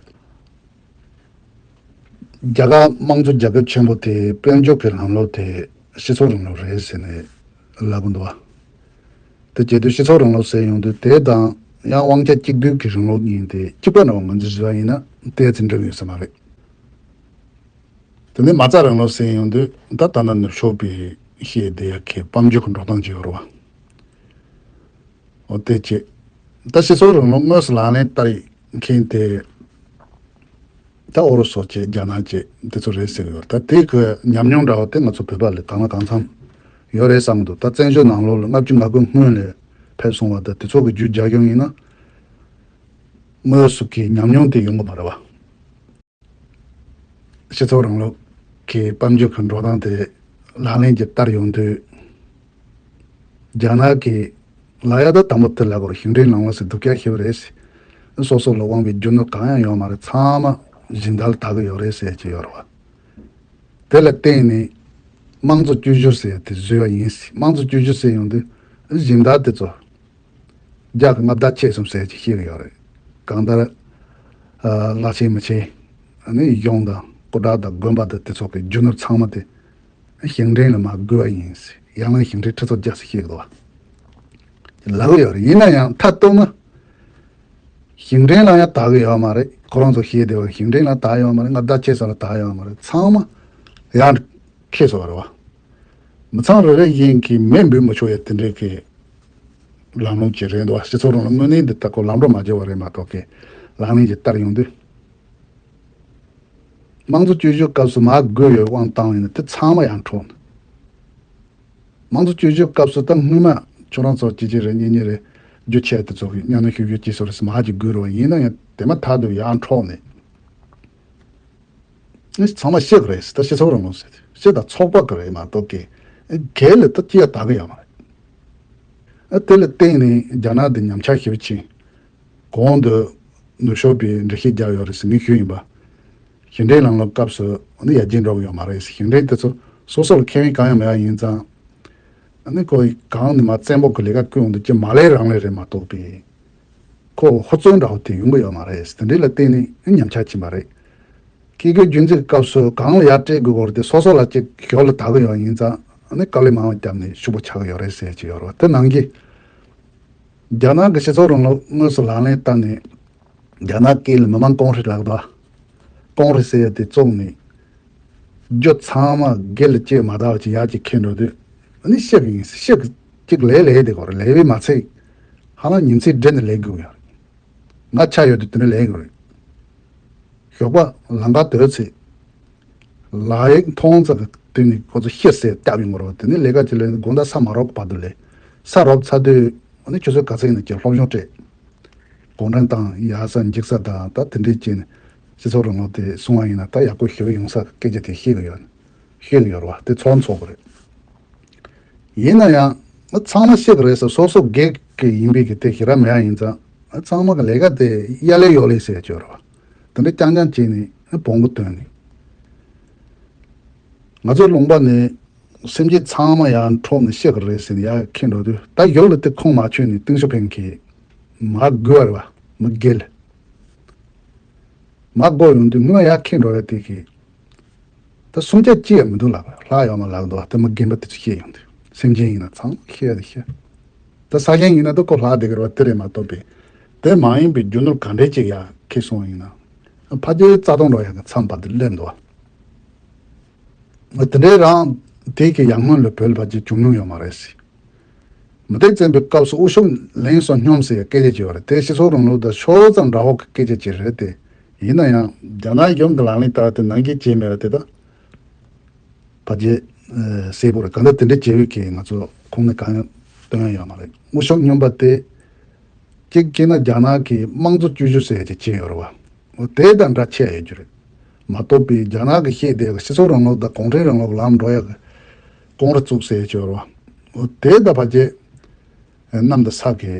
རྒྱ་གར་དམངས་གཙོ་རྒྱལ་ཁབ་ཆེན་པོ་དེ་དཔལ་འབྱོར་གྱི་ལམ་ལུགས་དེ་སྤྱི་ཚོགས་རིང་ལུགས་རེད་ཟེར་ནས་ལབ་གི་འདུག་བ། དེ་བྱེད་དུས་སྤྱི་ཚོགས་རིང་ལུགས་ཟེར་ཡོང་དུས་དེ་དང་ཡང་དབང་ཆ་གཅིག་སྡུད་ཀྱི་རིང་ལུགས་གཉིས་དེ་གཅིག་པ་འདྲ་བོ་ངོས་འཛིན་བྱས་པ་ཡིན་ན་དེ་ཚོ་འགྲིག་ཡོད་ས་མ་རེད། དེ་ནས་མ་རྩ་རིང་ལུགས་ཟེར་ཡོང་དུས་ད་ལྟ་ན་ནུབ་ཕྱོགས་པའི་བཤད་བསྡད་ཡག་གི་དཔལ་འབྱོར་གྱི་འགྲོ་སྟངས་ཅིག་ཡོད་རེད་བ། འོ་དེ་བྱས། ད་སྤྱི་ཚོགས་རིང་ལུགས་དངོས་སུ་ལག་ལེན་བསྟར་མཁན་དེ་ད་ཨུ་རུ་སུ་བྱས་རྒྱ་ནག་བྱས་དེ་ཚོ་རེད་ཟེར་གྱི་ཡོད་རེད། ད་དེ་གི་ཉམས་མྱོང་འདྲ་བོ་དེ་ང་ཚོ་བོད་པ་ལ་གང་ལ་གང་འཚམ་ཡོད་རེད་བསམ་གྱི་འདུག་ད་བཙན་བྱོལ་ནང་ལོགས་ལ་ལྔ་བཅུ་ང་དགུ་སྔོན་ལ་ཕེབས་སོང་བ་དང་དེ་ཚོ་གི་རྒྱུ་རྒྱ་ཁྱོན་ཡིན་ན་དངོས་སུ་གི་ཉམས་མྱོང་དེ་ཡོང་གི་མ་རེད་བ། སྤྱི་ཚོགས་རིང་ལུགས་ཀྱི་དཔལ་འབྱོར་གྱི་འགྲོ་སྟངས་དེ་ལག་ལེན་གྱི་བསྟར་ཡོང་དུས། རྒྱ་ནག་གི་ལ་ཡ་ད་དང་པོ་དེ་ལ་གོ་ཞིང་བྲན་ལམ་ལྷོང་ཟེར་སྡུག་ཅག་ཞེ་པོ་རེད་ཟེར། སོ་སོ་ལ་དབང་བའི་རྒྱུ་ནོར་གང་ཡང་ཡོད་མ་རེད། ཚང་མ་སྦྱིན་བདག་ལ་བདག་གི་ཡོད་རེད་ཟེར་གྱི་ཡོད་རེད་བ། དེ་ལ་བརྟེན་ནས་དམངས་གཙོ་བཅོས་བསྒྱུར་ཟེར་དེ་བཟོས་པ་ཡིན་ཟེར། དམངས་གཙོ་བཅོས་བསྒྱུར་ཟེར་ཡོང་དུས་སྦྱིན་བདག་དེ་ཚོ་རྒྱ་གི་མངའ་བདག་ཆེ་གསུམ་ཟེར་གྱི་བཤད་ཀྱི་ཡོད་རེད། གང་ལྟར། ཨ། བླ་ཆེན་མི་ཆེན། ཨ་ནི་གཞུང་དང་སྐུ་དྲག་དང་དགོན་པ་དང་དེ་ཚོ་གི་རྒྱུ་ནོར་ཚང་མ་དེ་ཞིང་བྲན་ལ་མར་བགོས་པ་ཡིན་ཟེར། ཡང་ན་ཞིང་བྲན་ཁྲི་ཚོ་བརྒྱ་ཟེར་བཤད་ཀྱི་འདུག་བ། ལབ་ཀྱི་ཡོད་རེད། ཡིན་ན་ཡང་མཐའ་གཏུགས་ན། ཞིང་བྲན་ལ་ཡང་བདག་གི་ཡོད་མ་རེད། ཁོ་རང་ཚོ་བཤད་བསྡད་པ་ཞིང་བྲན་ལ་བདག་ཡོད་མ་རེད། མངའ་བདག་ཆེ་ས་ལ་བདག་ཡོད་མ་རེད། ཚང་མ་ཡར་འཁྱེར་སོང་བ་རེད་བ། མི་ཚང་རེ་རེ་བཞིན་གྱིས་མེ་འབུད་མི་ཆོག་ཡ་དེ་འདྲའི་གི་ལམ་ལུགས་ཅིག་རེད་འདུག་བ། སྤྱི་ཚོགས་རིང་ལུགས་དངོས་གནས་འདི་ལྟ་ཁོ་ལམ་འགྲོ་མ་བྱེད་པ་རེད་མ་གཏོགས་གི་ལག་ལེན་ཅིག་བསྟར་ཡོང་དུས། དམངས་གཙོ་བཅོས་བསྒྱུར་སྐབས་སུ་མར་བགོས་ཡོད་དབང་བཏང་བ་ཡིན་ན་དེ་ཚང་མ་ཡར་འཕྲོག་ནས། དམངས་གཙོ་བཅོས་བསྒྱུར་སྐབས་སུ་ད་སྔོན་མ་ཁྱོད་རང་ཚོ་གཅིག་གཅིག་རེ་གཉིས་གཉིས་རེ་རྒྱུ་ཆེ་དེ་ཚོ་གི་གཉའ་གནོན་ཤུགས་རྒྱུ་གཅིག་སོ་རེ་མར་ཅིག་བགོས་རོགས་ཡིན་ན་ཡང་དེ་མ་ཐག་ཏུ་ཡར་འཕྲོག་ནས། ཨེ་ཚང་མ་ཤེས་ཀྱི་རེད་ཟེར། ད་སྤྱི་ཚོགས་རིང་ལུགས་ཟེར་ཏེ་སྤྱི་དང་ཚོགས་པ་གི་རེད་མ་གཏོགས་ཀྱི་ཨེ་སྒེར་ལ་ད་ཅི་ཡང་བདག་གི་ཡོད་མ་རེད། ཨེ་དེ་ལ་བརྟེན་ནས་རྒྱ་ནག་འདི་ཉམས་ཆག་ཞེ་པོ་ཕྱིན། གོང་དུ་ནུབ་ཕྱོགས་པའི་འགྲེལ་བཤད་རྒྱག་ཡོད་རེད་ཟེར་ངས་ཞུས་ཡིན་པ། ཞིང་བྲན་ལམ་ལུགས་སྐབས་སུ་ཨ་ནི་ཡར་རྒྱས་འགྲོ་གི་ཡོད་མ་རེད་ཟེར། ཞིང་བྲན་དེ་ཚོ་སོ་སོ་ལ་ཁེ་ཕན་གང་ཡང་མེད་པ་ཡིན་ཙང་། ཨ་ནི་ཁོ་གང་ནས་མར་བཙན་པོ་གི་ལས་ཀ་བསྐུལ་ཡོང་དུས་ཀྱི་མ་ལས་རང་ལས་རེད་མ་གཏོགས་པའི། ཁོ་ཧུར་བརྩོན་འདྲ་བོ་དེ་ཡོང་གི་ཡོད་མ་རེད། དེ་འདྲ་ལ་བརྟེན་ནས་ཉམས་ཆག་ཕྱིན་པ་རེད། སྐྱེ་རྒུའི་རྒྱུན་འཛིན་སྐབས་སུ་གང་ལ་ཡར་སྤྲད་དགོས་སྐོར་དེ་སོ་སོ་ལ་གཅིག་ཞོར་ལ་དག་གི་ཡོད་ཡིན་ཙང་ཨ་ནི་དཀའ་ལས་མང་བ་བརྒྱབ་ནས་ཕྱུག་པོ་ཆགས་ཀྱི་ཡོད་རེད་ཟེར་གྱི་ཡོད་རེད་བ། དེ་ནང་གི་རྒྱ་ནག་གི་སྤྱི་ཚོགས་རིང་ལུགས་དངོས་སུ་ལག་ལེན་བསྟར་ནས་རྒྱ་ནག་སྐད་ལ་མི་དམངས་ཀོང་ཧྲི་ལབ་དོ། ཀོང་ཧྲི་ཟེར་ཡ་དེ་བཙུགས་ནས། རྒྱུ་ཚང་མ་སྒེར་ལ་སྐྱེལ་མ་ཐག་ཅིག་ཡར་ཅིག་ཁྱེར་འགྲོ་དུས་ཨ་ནི་ཤི་གི་ཡིན། ཤི་གི་ཅིག་ལས་ལས་དེ་གོ་རེ་ལས་པའི་མ་ཚད་ཧ་ལམ་ཉིན་མཚན་སྦྲེལ་ནས་ལས་དགོས་ཡོད་རེད། ང་ཆ་ཡོད་དུས་དེ་འདྲ་ལས་དགོས་རེད། ཞོགས་པ་ལམ་ཁ་སྡོད་ཚེ་ལག་ཡིག་མཐོང་ཙམ་གི་དུས་ནས་ཁོ་ཚོ་ཤི་ཟེར་བཏབ་ཡོང་གི་རེད་བ། དེ་ནས་ལས་ཀ་ཅིག་ལས་དགོང་དག་ས་མ་རོབ་བར་དུ་ལས། ས་རོབ་ཚར་དུས་ཨ་ནི་ཆུ་ཚོད་ག་ཚོད་ཡིན་ན་ཅིག་སློབ་སྦྱོང་སྤྲད། གུང་ཁྲན་ཏང་ཡག་ས་འཇིག་ས་དང་ད་དེ་འདྲའི་ཅན་སྤྱི་ཚོགས་རིང་ལུགས་དེ་སྲུང་བ་ཡིན་ན་ད་ཡག་པོ་ཞེ་པོ་ཡོང་ས་སྐད་ཆ་དེ་ཤེས་ཀྱི་ཡོད། ཤེས་ཀྱི་ཡོད་རེད་བ། དེ་ཚོགས་ཚོགས་པ་རེད། ཡིན་ན་ཡང་ཚང་མ་ཤེས་ཀྱི་རེད་ཟེར། སོ་སོ་སྒེར་གྱི་ཡིན་པའི་གི་དེ་ཞེ་དྲག་མེད་ཡ་ཡིན་ཙང་ཚང་མ་གི་ལས་ཀ་དེ་ཡ་ལེ་ཡོ་ལེ་ཟེར་ཡ་ཅིག་ཡོད་རེད་བ། དེ་འདྲ་རྐྱང་རྐྱང་བྱས་ནས་བོང་གུ་བཏོན་ནས། ང་ཚོའི་ལུང་པ་ནས་སེམས་ཅན་ཚང་མ་ཡར་འཕྲོག་ནས་ཤི་གི་རེད་ཟེར་ནས་ཡར་འཁྱེར་འགྲོ་དུས་ད་ཡུལ་ལ་དེ་ཁུངས་མ་ཆོད་ནས་ཏེང་ཞའོ་ཕིང་གིས་མར་བགོས་པ་རེད་བ། མི་སྒེར་ལ་མར་བགོས་ཡོང་དུས་སྔོན་ཡར་འཁྱེར་འགྲོ་ཡ་དེ་གིས་ད་སུམ་ཆ་གཅིག་ཡང་མི་འདུག་ལབ་པ། ལྷག་ཡོད་མ་ལབ་འདུག་བ། དེ་མི་རྒན་པ་དེ་ཚོ་ཤེས་ཡོང་དུས་སེམས་ཅན་ཡིན་ན་ཚང་མ་ཤེས་ཡ་དེ་ཤེས། ད་ས་ཆེན་ཡིན་ན་ད་ཁོ་ལྷག་བསྡད་ཀྱི་རེད་བ། དེ་རེད་མ་གཏོགས་པའི་དེ་མ་ཡིན་པའི་རྒྱུ་ནོར་ག་འདྲས་ཅིག་ཡར་འཁྱེར་སོང་བ་ཡིན་ན་ཕལ་ཆེར་རྩ་སྟོང་འགྲོ་ཡ་གི་མཚམས་བར་དུ་སླེབས་འདུག་བ། དེ་འདྲའི་རང་དེ་གི་ཡར་སྔོན་ལ་བོད་ལ་ཕལ་ཆེར་བྱུང་མྱོང་ཡོད་མ་རེད་ཟེར། མུ་སྟེགས་བཙན་པོའི་སྐབས་སུ་དབུ་ཤུགས་ལེན་སོགས་སྙོམས་ཟེར་སྐད་ཆ་ཅིག་ཡོད་རེད། དེ་སྤྱི་ཚོགས་རིང་ལུགས་དང་ཕྱོགས་ཙམ་འདྲ་བོ་གི་སྐད་ཆ་ཅིག་རེད་དེ། ཡིན་ན་ཡང་རྒྱ་ནག་གཞུང་གི་ལག་ལེན་བསྟར་ཏེ་ནང་འགལ་བྱས་མེད་པ་དེ་དག་ཕལ་ཆེར་གསལ་པོ་རེད། གང་ལྟར་དེ་འདྲ་བྱས་པའི་གི་ང་ཚོ་ཁུངས་སྣེ་གང་ཡང་སྟོན་ཡ་ཡོད་མ་རེད། དབུ་ཤུགས་སྙོམས་པ་དེ་གཅིག་བྱས་ན་རྒྱ་ནག་གི་དམངས་གཙོ་བཅོས་བསྒྱུར་ཟེར་ཡ་ཅིག་བྱས་ཡོད་རེད་བ། འོ་དེ་དང་འདྲ་ཆགས་ཡོད་རྒྱུ་རེད། མ་གཏོགས་པའི་རྒྱ་ནག་གི་བཤད་བསྡད་པའི་སྤྱི་ཚོགས་རིང་ལུགས་དང་གུང་ཁྲན་རིང་ལུགས་ལམ་འགྲོ་ཡ་གི་ཀོང་རེ་བཙུགས་ཟེར་ཡ་ཅིག་ཡོད་རེད་བ། འོ་དེ་དང་ཕལ་ཆེར་གནམ་དང་ས་གི་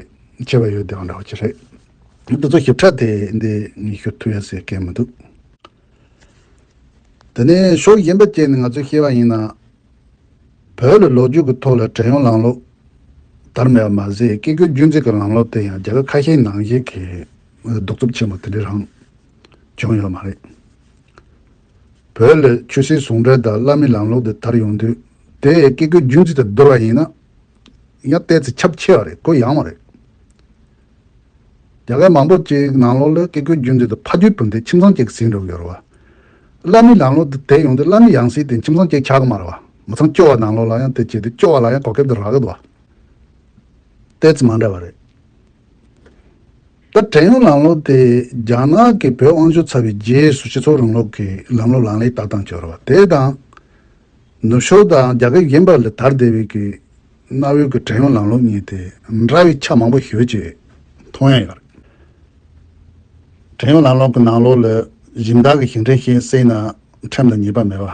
ཁྱད་པར་ཡོད་བསྡད་པ་འདྲ་བ་ཅིག་རེད། འདི་ཚོ་ཞིབ་ཕྲ་དེ་འདི་ངས་ཞུ་ཐུབ་ཡ་ཟེར་མཁན་མི་འདུག་དེ་ནས་ཕྱོགས་གཞན་པ་བཅས་ནས་ང་ཚོས་བཤད་པ་ཡིན་ན། བོད་ལ་ལོ་རྒྱུས་ཀྱི་ཐོག་ལ་བྲན་གཡོག་ལམ་ལུགས་དར་མེད་པ་མ་ཟད། བཀས་བཀོད་རྒྱུད་འཛིན་གྱི་ལམ་ལུགས་དེ་ཡང་རྒྱལ་ཁབ་ཁ་ཤས་ནང་བཞིན་གྱི་གདུག་རྩུབ་ཆེན་པོ་དེ་འདྲ་རང་བྱུང་ཡོད་མ་རེད། བོད་ལ་ཆོས་སྲིད་ཟུང་འབྲེལ་དང་བླ་མའི་ལམ་ལུགས་དེ་དར་ཡོང་དུས། དེ་བཀས་བཀོད་རྒྱུད་འཛིན་དང་བསྡུར་བ་ཡིན་ན། ཡང་ཏོག་ཙམ་ཁྱབ་ཆེ་བ་རེད། གུ་ཡངས་བ་རེད། རྒྱ་སྐད་མང་པོ་ཅིག་ནང་ལོགས་ལ་བཀས་བཀོད་རྒྱུད་འཛིན་དེ་ཕ་རྒྱུད་བུ་འདི་ཁྱིམ་ཚང་གཅིག་ཟིན་འགྲོ་གི་ཡོད་རེད་བ། བླ་མའི་ལམ་ལུགས་དེ་དེ་ཡོང་དུས་བླ་མའི་ཡང་སྲིད་དེ་ཁྱིམ་ཚང་གཅིག་ཆགས་ཀྱི་མ་རེད་བ། མི་ཚང་སྐྱོ་བ་ནང་ལོགས་ལ་ཡང་དེ་བྱེད་དུས་སྐྱོ་བ་ལ་ཡང་གོ་སྐབས་དེ་རག་གི་འདུག་བ། ཏོག་ཙམ་མ་འདྲ་བ་རེད། ད་བྲན་གཡོག་ལམ་ལུགས་དེ་རྒྱ་ནག་གིས་བོད་དབང་ཆ་ཚར་བའི་རྗེས་སུ་སྤྱི་ཚོགས་རིང་ལུགས་ཀྱི་ལམ་ལུགས་ལག་ལེན་བསྟར་སྟངས་ཅིག་ཡོད་རེད་བ། དེ་དང་། ནུབ་ཕྱོགས་དང་རྒྱ་སྐད་གཞན་པ་ལ་དར་བསྡད་པའི་གི་གནའ་བོའི་གི་བྲན་གཡོག་ལམ་ལུགས་གཉིས་དེ་འདྲ་བའི་ཆ་མང་པོ་ཞེ་ཅིག་མཐོང་ཡ་ཡོད་རེད། བྲན་གཡོག་ལམ་ལུགས་ཀྱི་ནང་ལོགས་ལ་སྦྱིན་བདག་གི་ཞིང་བྲན་ཞིག་བསད་ན་ཁྲིམས་དང་ཉེས་པ་མེད་པ་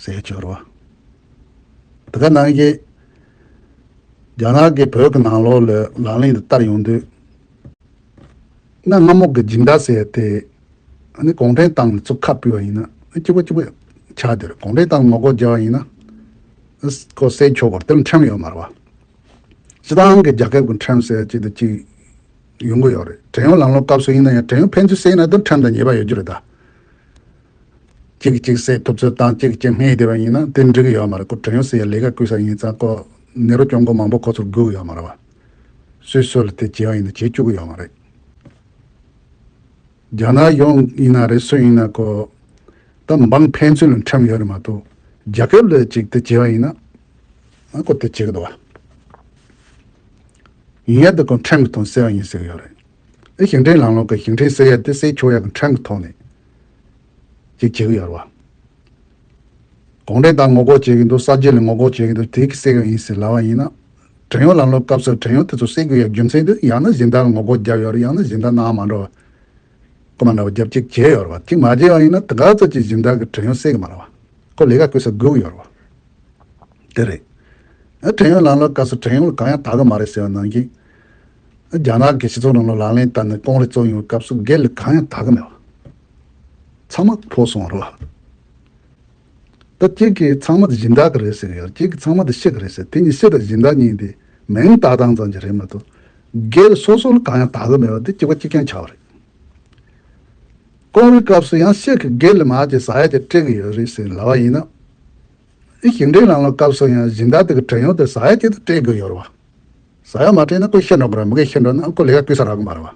ཟེར་ཡ་ཅིག་ཡོད་རེད་བ། དེ་ག་ནང་བཞིན་རྒྱ་ནག་གིས་བོད་ཀྱི་ནང་ལོགས་ལ་ལག་ལེན་དུ་བསྟར་ཡོང་དུས། གནའ་སྔ་མོ་གི་སྦྱིན་བདག་ཟེར་ཡ་དེ། ཨ་ནི་གུང་ཁྲན་ཏང་ལ་ཚུར་ཁ་ཕུལ་བ་ཡིན་ན་གཅིག་པ་གཅིག་པ་ཆགས་བསྡད་རེད། གུང་ཁྲན་ཏང་ངོ་རྒོལ་བརྒྱབ་པ་ཡིན་ན་ཁོ་བསད་ཆོག་གི་རེད། དེ་ལ་ཁྲིམས་ཡོད་མ་རེད་བ། སྤྱིར་བཏང་གི་རྒྱལ་ཁབ་ཀྱི་ཁྲིམས་ཟེར་ཡ་གཅིག་དང་གཅིག་ཡོང་གི་ཡོད་རེད། བྲན་གཡོག་ལམ་ལུགས་སྐབས་སུ་ཡིན་ན་ཡང་བྲན་གཡོག་ཕན་ཚུན་བསད་ན་དེ་ཁྲིམས་དང་ཉེས་པ་ཡོད་རྒྱུ་རེད་ད། གཅིག་གིས་གཅིག་བསད་ཐུབ་ཚོད་བཏང་། གཅིག་གིས་གཅིག་རྨས་བསྡད་པ་ཡིན་ན་དེ་འགྲིག་གི་ཡོད་མ་རེད། ཁོ་བྲན་གཡོག་ཟེར་ཡ་ལས་ཀ་བསྐུལ་ས་ཡིན་ཙང་ཁོ་ནེ་རུ་སྐྱོང་མགོན་མང་པོ་ཁོ་ཚོར་སྒུག་གི་ཡོད་མ་རེད་བ། སུས་སུ་ལ་དེ་བྱས་པ་ཡིན་ན་བྱེད་བཅུག་གི་ཡོད་མ་རེད། རྒྱ་ནག་གཞུང་ཡིན་ན་རེད། སུ་ཡིན་ན་ཁོ་ད་འབངས་ཕན་ཚུན་ལ་ཁྲིམས་ཡོད་རེད་མ་གཏོགས་རྒྱལ་ཁབ་ལ་ཅིག་དེ་བྱས་པ་ཡིན་ན་ཨ་ཁོ་དེ་བྱེད་གི་འདུག་བ། ཡིན་ཡ་དེ་ཁོ་ཁྲིམས་ཀྱི་ཐོག་བསད་པ་ཡིན་ཟེར་གི་ཡོད་རེད། ཨེ་ཞིང་བྲན་ལམ་ལུགས་ཀྱི་ཞིང་བྲན་བསད་ཡ་དེ་བསད་ཆོག་ཡ་གི་ཁྲིམས་ཀྱི་ཐོག་ནས་ཅིག་བྱེད་གི་ཡོད་རེད་བ། གུང་ཁྲན་ཏང་ངོ་རྒོལ་བྱེད་ཀྱི་འདུག་གསར་བརྗེ་ལ་ངོ་རྒོལ་བྱེད་ཀྱི་འདུག་དེ་གིས་བསད་ཀྱི་ཡིན་ཟེར་ལབ་པ་ཡིན་ན། བྲན་གཡོག་ལམ་ལུགས་སྐབས་སུ་བྲན་གཡོག་དེ་ཚོ་བསད་དགོས་ཡ་རྒྱུ་མཚན་དེ་ཡང་ན་སྦྱིན་བདག་ལ་ངོ་རྒོལ་བརྒྱབ་ཡོད་རེད། ཡང་ན་སྦྱིན་བདག་ནང་མ་འགྲོ་བ། ཁོ་མ་འདྲ་བ་རྒྱབ་གཅིག་བྱས་ཡོད་རེད་བ། གཅིག་མ་བྱས་པ་ཡིན་ན་དེ་ག་ཚོད་ཀྱི་སྦྱིན་བདག་གིས་བྲན་གཡོག་བསད་ཀྱི་མ་རེད་བ། ཁོ་ལས་ཀ་བསྐུལ་ས་སྒུག་ཡོད་རེད་བ། དེ་རེད། ཨ་བྲན་གཡོག་ལམ་ལུགས་སྐབས་སུ་བྲན་གཡོག་ལ་གང་ཡང་དག་གི་མ་རེད་ཟེར་བ་ནང་བཞིན། རྒྱ་ནག་གི་སྤྱི་ཚོགས་རིང་ལུགས་ལག་ལེན་བསྟར་ནས་ཀོང་རེ་བཙུགས་ཡོང་བའི་སྐབས་སུ་སྒེར་ལ་གང་ཡང་དག་གི་མེད་བ། ཚང་མ་ཕོ་སོང་བ་རེད་བ། ད་གཅིག་གིས་ཚང་མ་དེ་སྦྱིན་བདག་གི་རེད་ཟེར་གི་ཡོད། གཅིག་གིས་ཚང་མ་དེ་ཕྱི་གི་རེད་ཟེར། དེ་གཉིས་ཕྱི་དང་སྦྱིན་བདག་གཉིས་དེ་མིང་བཏགས་སྟངས་ཙམ་གྱི་རེད་མ་གཏོགས། སྒེར་སོ་སོ་ལ་གང་ཡང་དག་གི་མེད་པ་དེ་གཅིག་པ་གཅིག་རྐྱང་ཆགས་པ་རེད། ཀོང་རེ་སྐབས་སུ་ཡང་ཕྱི་གི་སྒེར་ལ་མར་ཅིག་ཟ་ཡ་ཅིག་སྤྲད་གི་ཡོད་རེད་ཟེར་ལབ་པ་ཡིན་ན། ཨི་ཞིང་བྲན་ལམ་ལུགས་སྐབས་སུ་ཡང་སྦྱིན་བདག་དེ་གི་བྲན་གཡོག་དེ་ཟ་ཡ་ཅིག་ཏུ་སྤྲད་དགོས་ཡོད་རེད་བ། ཟ་ཡ་མ་སྤྲད་ན་ཁོ་ཤི་འགྲོ་གི་རེད། མི་སྒེར་ཤི་འགྲོ་ན་ཁོ་ལས་ཀ་བསྐུལ་ས་རག་གི་མ་རེད་བ།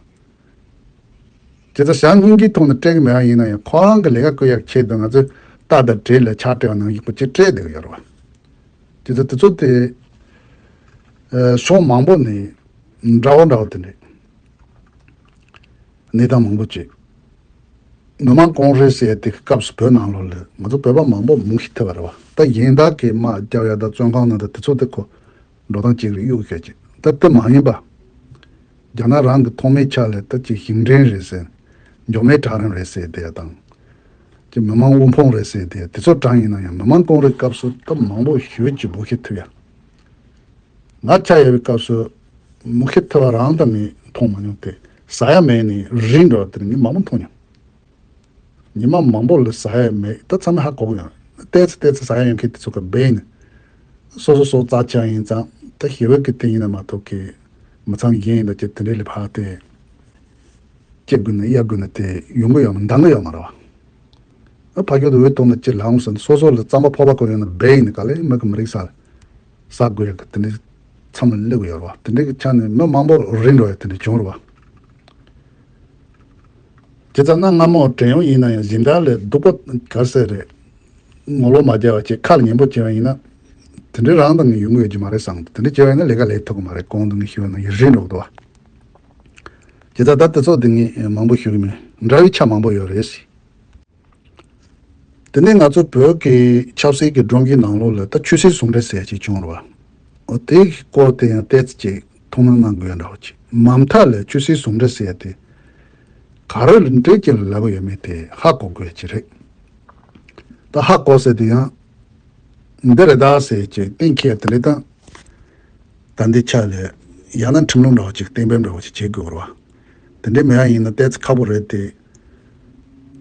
དེ་ཚོ་བྱམས་སྙིང་རྗེའི་ཐོག་ནས་སྤྲད་གི་མེད་པ་ཡིན་ན་ཡང་ཁོ་རང་གི་ལས་ཀ་བསྐུལ་ཡག་ཆེད་དུ་ང་ཚོས་རྟ་དང་བྲེ་ལ་ཆག་སྤྲད་པ་ནང་བཞིན་ཁོ་ཅིག་སྤྲད་བསྡད་གི་ཡོད་རེད་བ། དེ་ཚོ་དེ་ཚོ་དེ་ཕྱོགས་མང་པོ་ནས་འདྲ་བོ་འདྲ་བོ་དེ་འདྲས། གནས་སྟངས་མང་པོ་ཅིག་མི་དམངས་ཀོང་རེ་ཟེར་དེ་གི་སྐབས་སུ་བོད་ནང་ལོགས་ལ་ང་ཚོ་བོད་པ་མང་པོ་མུ་ཤི་ཐེབས་པ་རེད་བ། ད་གཞན་དག་གི་དམག་རྒྱག་ཡ་དང་བཙོན་ཁང་ནང་དུ་དེ་ཚོ་དེ་ཁོ་འགྲོ་སྟངས་གཅིག་རེད། གཡུག་ཤེས་ཀྱི་ད་དེ་མ་ཡིན་པ། རྒྱ་ནག་རང་གི་ཐོག་མའི་ཆ་ལ་ད་ཅིག་ཞིང་བྲན་རེད་ཟེར། མགྱོགས་མེད་དྲག་རིམ་རེད་ཟེར་དེ་དང་། ཅིག་མི་དམངས་དབུལ་ཕོངས་རེད་ཟེར་དེ་དེ་ཚོ་གྲངས་ཡིན་ན་ཡང་མི་དམངས་ཀོང་རེ་སྐབས་སུ་ད་མང་པོ་ཞེ་ཅིག་མུ་ཤི་ཐེབས་ཡ། ང་ཆ་ཡོད་པའི་སྐབས་སུ་མུ་ཤི་ཐེབས་པ་རང་ད་ངས་མཐོང་མ་མྱོང་སྟེ། ཟ་ཡ་མེད་ནས་རིལ་འགྲོ་བ་དེ་ངས་མང་པོ་མཐོང་མྱོང་། ཉི་མ་མང་པོ་ལ་ཟ་ཡ་མེད། ད་ཚང་མས་ཧ་གོ་གི་ཡོད། ཏོག་ཙམ་ཏོག་ཙམ་ཟ་ཡ་ཡོད་མཁན་དེ་ཚོ་གི་སྦས་ནས་སོ་སོ་སོ་རྩ་ཆེ་བ་ཡིན་ཙང་། ད་ཞི་བའི་གི་དེ་ཡིན་ན་མ་གཏོགས་གི་མི་ཚང་གཞན་ཡིན་ད་ཅི་དེ་འདྲའི་ལས་ཕར་དེ་ཅི་དགོས་ན་གཡར་དགོས་ན་དེ་ཡོང་གི་ཡོད་མ་འདང་གི་ཡོད་མ་རེད་བ། ཨ་ཕ་གི་དུ་འོས་གཏོང་ན་ཅི་ལ་འོང་ཟེར་ན་སོ་སོ་ལ་རྩམ་པ་ཕོར་པ་ཁོ་ཡོད་ན་སྦས་ཡིན་ན་ག་ལེ་མི་གི་མི་རིག་ས་ལ། ཟ་དགོས་ཡག་གི་དེ་འདྲའི་མཚམས་ལ་སླེབས་ཡོད་རེད་བ། དེ་འདྲའི་གི་ཆ་ནས་མི་མང་པོ་རིལ་འགྲོ་ཡག་དེ་འདྲ་བྱུང་རེད་བ། བྱས་ཙང་གནའ་སྔ་མོ་བྲན་གཡོག་ཡིན་ན་ཡང་སྦྱིན་བདག་ལ་སྡུག་པོ་ག་རེ་ཟེར་རེད། ངོ་ལོག་མ་རྒྱག་པ་བྱས་ཁ་ལ་ཉན་པོ་བྱས་པ་ཡིན་ན། དེ་འདྲའི་རང་དང་ངས་ཡོང་གི་ཡོད་ཀྱི་མ་རེད་བསམ། དེ་འདྲ་བྱས་པ་ཡིན་ན་ལས་ཀ་ལས་ཐུབ་ཀྱི་མ་རེད། གོང་དུ་ངས་ཞུས་པ་ནང་བཞིན་རེད་འགྲོ་གི་འདུག་བ། དེ་ལྟར་ད་དེ་ཚོ་དེ་ངས་མང་པོ་ཞུ་གི་མེད། འདྲ་བའི་ཆ་མང་པོ་ཡོད་རེད་ཟེར། དེ་ནས་ང་ཚོ་བོད་ཀྱི་ཆབ་སྲིད་ཀྱི་སྒྲོམ་གཞི་ནང་ལོགས་ལ་ད་ཆོས་སྲིད་ཟུང་འབྲེལ་ཟེར་ཅིག་བྱུང་རེད་བ། འོ་དེའི་སྐོར་དེ་ཡང་ཏོག་ཙམ་ཅིག་ཐུགས་སྣང་གནང་དགོས་འདྲ་བོ་ཅིག་མ་མཐའ་ལ་ཆོས་སྲིད་ཟུང་འབྲེལ་ཟེར་དེ་ག་རེ་ལ་འབྲེལ་གྱི་ལབ་ཡོད་མེད་དེ་ཧ་གོ་དགོས་ཀྱི་རེད། ད་ཧ་གོ་ཟེར་དེ་ཡང་འདི་རེད་ད་ཟེར་ཅིག་གཏན་འཁེལ་དེ་ལས་ད། ད་འདི་ཆ་ལས་ཡང་ན་ཁྲིམས་ལུགས་འདྲ་བ་ཅིག་གཏན་འབེབས་འདྲ་བ་ཅིག་བྱེད་དགོས་རེད་བ། དེ་འདྲའི་མེད་པ་ཡིན་ན་ཏོག་ཙམ་ཁག་པོ་རེད་དེ།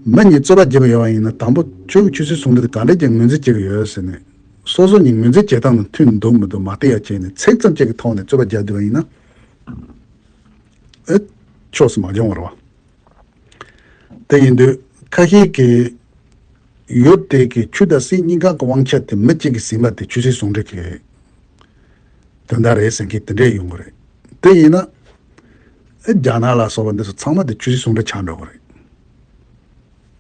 མི་གཉིས་རྩོད་པ་རྒྱག་གི་ཡོད་པ་ཡིན་ན་དང་པོ་ཁྱོད་ཀྱི་ཆོས་སྲིད་ཟུང་འབྲེལ་དེ་ག་འདྲས་ཀྱི་ངོས་འཛིན་བྱེད་ཀྱི་ཡོད་ཟེར་ནས། སོ་སོ་གཉིས་ངོས་འཛིན་བྱེད་སྟངས་དང་མཐུན་འདུག་མི་འདུག་མ་བལྟས་ཡ་བྱས་ནས་ཚིག་ཙམ་གཅིག་གི་ཐོག་ནས་རྩོད་པ་རྒྱག་བསྡད་པ་ཡིན་ན། ཨེ། ཕྱོགས་སུ་མ་འབྱུང་བ་རེད་བ། དེ་ཡིན་དུས་ཁ་ཤས་ཀྱིས་ཡུལ་དེ་གི་ཆོས་དང་སྲིད་གཉིས་ཀ་གི་དབང་ཆ་དེ་མི་གཅིག་གིས་ཟིན་པ་དེ་ཆོས་སྲིད་ཟུང་འབྲེལ་གྱི་དོན་དག་རེད་ཟེར་མཁན་དེ་འདྲས་ཡོང་གི་རེད། དེ་ཡིན་ན་ཨེ་རྒྱ་ནག་ལ་སོགས་པ་འདི་ཚོ་ཚང་མ་དེ་ཆོས་སྲིད་ཟུང་འབྲེལ་ཆགས་འགྲོ་གི་རེད།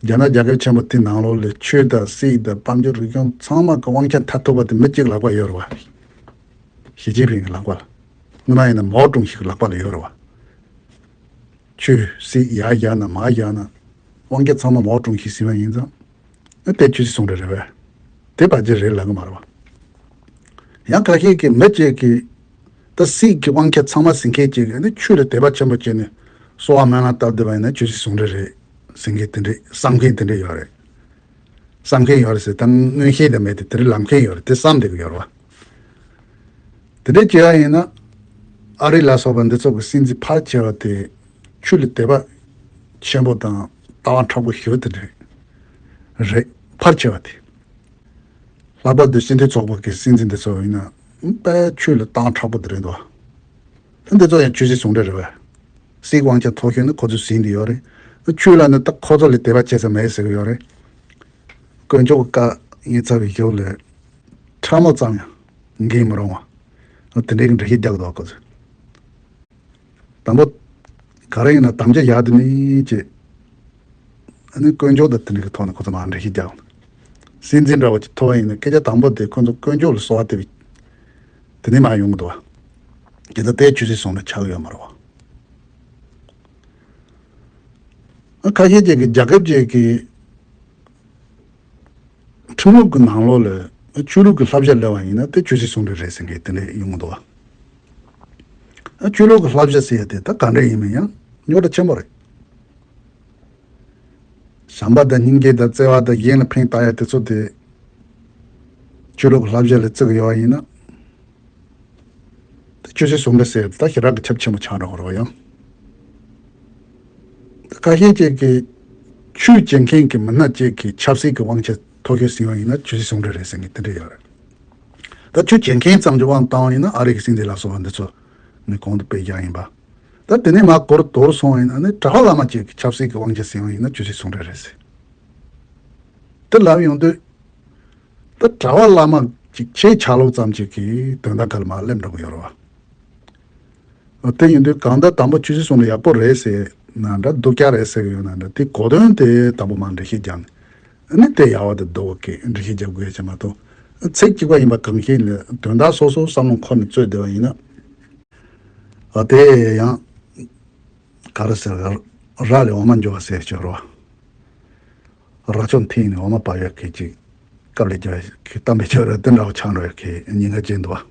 རྒྱ་ནག་རྒྱལ་ཁབ་ཆེན་པོ་དེའི་ནང་ལོགས་ལ་ཆོས་དང་སྲིད་དང་དཔལ་འབྱོར་རིག་གཞུང་ཚང་མ་གི་དབང་ཆ་མཐར་ཐུག་པ་དེ་མི་གཅིག་ལག་པ་ཡོད་རེད་བ། ཞི་ཅིན་ཕིང་གི་ལག་པ་ལ། སྔོན་མ་ཡིན་ན་མའོ་ཀྲུང་ཞི་གི་ལག་པ་ལ་ཡོད་རེད་བ། ཆོས་སྲིད་ཡར་བཞག་ན་མར་བཞག་ན། དབང་ཆ་ཚང་མ་མའོ་ཀྲུང་ཞི་ཟིན་པ་ཡིན་ཙང་། ཨ་དེ་ཆོས་སྲིད་ཟུང་འབྲེལ་རེད་བས། དེ་བར་ཆད་རེད་ལབ་གི་མ་རེད་བ། ཡང་ཁ་ཤས་ཀྱིས་མི་གཅིག་གིས་ད་སྲིད་ཀྱི་དབང་ཆ་ཚང་མ་ཟིན་མཁན་གཅིག་གིས་ནི་ཆོས་ལ་དད་པ་ཆེན་པོ་བྱས་ནས་གསོལ་བ་སྨོན་ལམ་བཏབ་བསྡད་པ་ཡིན་ན་ཆོས་སྲིད་ཟུང་འབྲེལ་རེད་ཟེར་མཁན་དེ་འདྲས་བསམ་མཁན་དེ་འདྲས་ཡོད་རེད། བསམ་མཁན་ཡོད་རེད་ཟེར་ད་མངོན་ཤེས་དེ་མེད་དེ་དེ་འདྲས་ལབ་མཁན་ཡོད་རེད་དེ་བསམ་བསྡད་ཀྱི་ཡོད་རེད་བ། དེ་འདྲས་བྱས་པ་ཡིན་ན། ཨ་རི་ལ་སོགས་པ་འདི་ཚོ་གི་སྲིད་འཛིན་ཕལ་ཆེ་བ་དེ་ཆོས་ལ་དད་པ་ཆེན་པོ་དང་ལྟ་བ་མཁྲེགས་པོ་ཞེ་པོ་དེ་འདྲས་རེད། ཕལ་ཆེ་བ་དེ། ལྷག་པར་དུ་སྤྱི་མཐུན་ཚོགས་པ་གི་སྲིད་འཛིན་འདི་ཚོ་ཡིན་ན་དཔེ་ཆོས་ལ་ལྟ་བ་མཁྲེགས་པོ་དེ་རེད་འདུག་ད་འདི་ཚོ་ཡང་ཆོས་སྲིད་ཟུང་འབྲེལ་རེད་བས། སྲིད་དབང་ཆ་མཐོ་ཤོས་ནི་ཁོ་ཚོས་ཟིན་བསྡད་ཡོད་རེད། ཆོས་ལ་ནི་ད་ཁོ་ཚོ་ལས་དད་པ་བྱེད་ས་མེད་ཟེར་གི་ཡོད་རེད། དཀོན་མཆོག་གི་བཀའ་ཡིན་ཚར་བའི་གཞུག་ལ་ཕྲ་མོ་ཙམ་ཡང་འགེལ་མི་རུང་བ། དེ་འདྲའི་གི་འགྲེལ་བཤད་རྒྱག་གི་འདུག་ཁོ་ཚོས། དང་པོ། ག་རེ་ཡིན་ན་དམ་བཅའ་བཞག་དེ་ནི་ཅེས། ཨ་ནི་དཀོན་མཆོག་དང་དེ་འདྲ་གི་ཐོག་ནས་ཁོ་ཚོ་མར་འགྲེལ་བཤད་རྒྱག་སྲིད་འཛིན་འདྲ་བོ་ཅིག་ཐོབ་པ་ཡིན་ན་སྐད་ཆ་དང་པོ་དེ་ཁོ་ཚོ་དཀོན་མཆོག་ལ་གསོལ་བ་འདེབས་པའི་དེ་ནས་མར་ཡོང་གི་འདུག་བ། དེ་ལྟར་དེ་ཆོས་སྲིད་ཟུང་འབྲེལ་ཆགས་ཡོད་མ་རེད་བ། ཨ་ཁ་ཤས་ཅིག་གིས་རྒྱལ་ཁབ་ཅིག་གི་ཁྲིམས་ལུགས་ཀྱི་ནང་ལོགས་ལ་ཆོས་ལུགས་ཀྱི་བསླབ་བྱ་སླེབས་པ་ཡིན་ན་དེ་ཆོས་སྲིད་ཟུང་འབྲེལ་རེད་ཟེར་མཁན་དེ་འདྲ་ཡོང་གི་འདུག་བ། ཨ་ཆོས་ལུགས་ཀྱི་བསླབ་བྱ་ཟེར་ཡ་དེ་ད་ག་འདྲ་ཡིན་མིན་ཡང་རྙོག་དྲ་ཆེན་པོ་རེད། བྱམས་པ་དང་སྙིང་རྗེ་དང་བརྩེ་བ་དང་གཞན་ལ་ཕན་བཏགས་ཡ་དེ་ཚོ་དེ་ཆོས་ལུགས་ཀྱི་བསླབ་བྱ་ལ་བརྩི་གི་ཡོད་པ་ཡིན་ན། དེ་ཆོས་སྲིད་ཟུང་འབྲེལ་ཟེར་ད་ཞེ་དྲག་གི་ཁྱབ་ཆེན་པོ་ཆགས་འགྲོ་གི་རེད་བ་ཡང་། ད་ཁ་ཤས་ཅིག་གིས་ཆོས་བྱེད་མཁན་གྱི་མི་སྣ་ཅིག་གིས་ཆབ་སྲིད་ཀྱི་དབང་ཆ་མཐོ་ཤོས་ཟིན་པ་ཡིན་ན་ཆོས་སྲིད་ཟུང་འབྲེལ་རེད་ཟེར་མཁན་དེ་འདྲ་ཡོད་རེད། ད་ཆོས་བྱེད་མཁན་ཙམ་གྱི་དབང་བཏང་བ་ཡིན་ན་ཨ་རི་གི་སྲིད་འཛིན་ལ་སོགས་པ་འདི་ཚོ་ནི་གོང་དུ་སྤེལ་རྒྱག་ཡིན་པ། ད་དེ་ནས་མར་སྒོར་དོར་སོང་བ་ཡིན་ན་ནི་གྲྭ་པ་བླ་མ་ཅིག་གིས་ཆབ་སྲིད་ཀྱི་དབང་ཆ་ཟིན་པ་ཡིན་ན་ཆོས་སྲིད་ཟུང་འབྲེལ་རེད་ཟེར། དེ་ལབ་ཡོང་དུས། ད་གྲྭ་པ་བླ་མ་ཅིག་ཆེ་ཆ་ལུགས་ཙམ་ཅིག་གིས་དོན་དག་ག་ལ་མར་སླེབས་འགྲོ་གི་ཡོད་རེད་བ། དེ་ཡིན་དུས་གང་ལྟར་དང་པོ་ཆོས་སྲིད་ཟུང་འབྲེལ་ཡག་པོ་རེད་ཟེར་ན་འདྲ་སྡུག་ཅག་རེད་ཟེར་གི་ཡོད་ན་འདྲ་དེ་གོ་དོན་དེ་དང་པོ་མར་འགྲེལ་བཤད་རྒྱག་ནས་ཨ་ནི་དེ་ཡག་པ་དེ་སྡུག་པ་གི་འགྲེལ་བཤད་རྒྱབ་དགོས་ཀྱི་མ་གཏོགས་ཚིག་གཅིག་པ་ཡིན་པ་གང་ཤེས་ལ་དོན་དག་སོ་སོ་བསམ་བློ་འཁོར་ནས་རྩོད་བསྡད་པ་ཡིན་ན་ཨ་དེ་ཡང་ག་རེ་ཟེར་ར་ལས་འོ་མ་འཇོ་བ་ཟེར་ཆོག་རོ། ར་ཅོ་འཐེན་ནས་འོ་མ་སྤར་ཡག་གི་ཅིག་དཀའ་ལས་རྒྱག་གི་གཏམ་དཔེ་ཆོས་ར་དེ་འདྲ་བ་ཆགས་འགྲོ་ཡག་གི་ཉེན་ཁ་ཅན་འདུག་བ།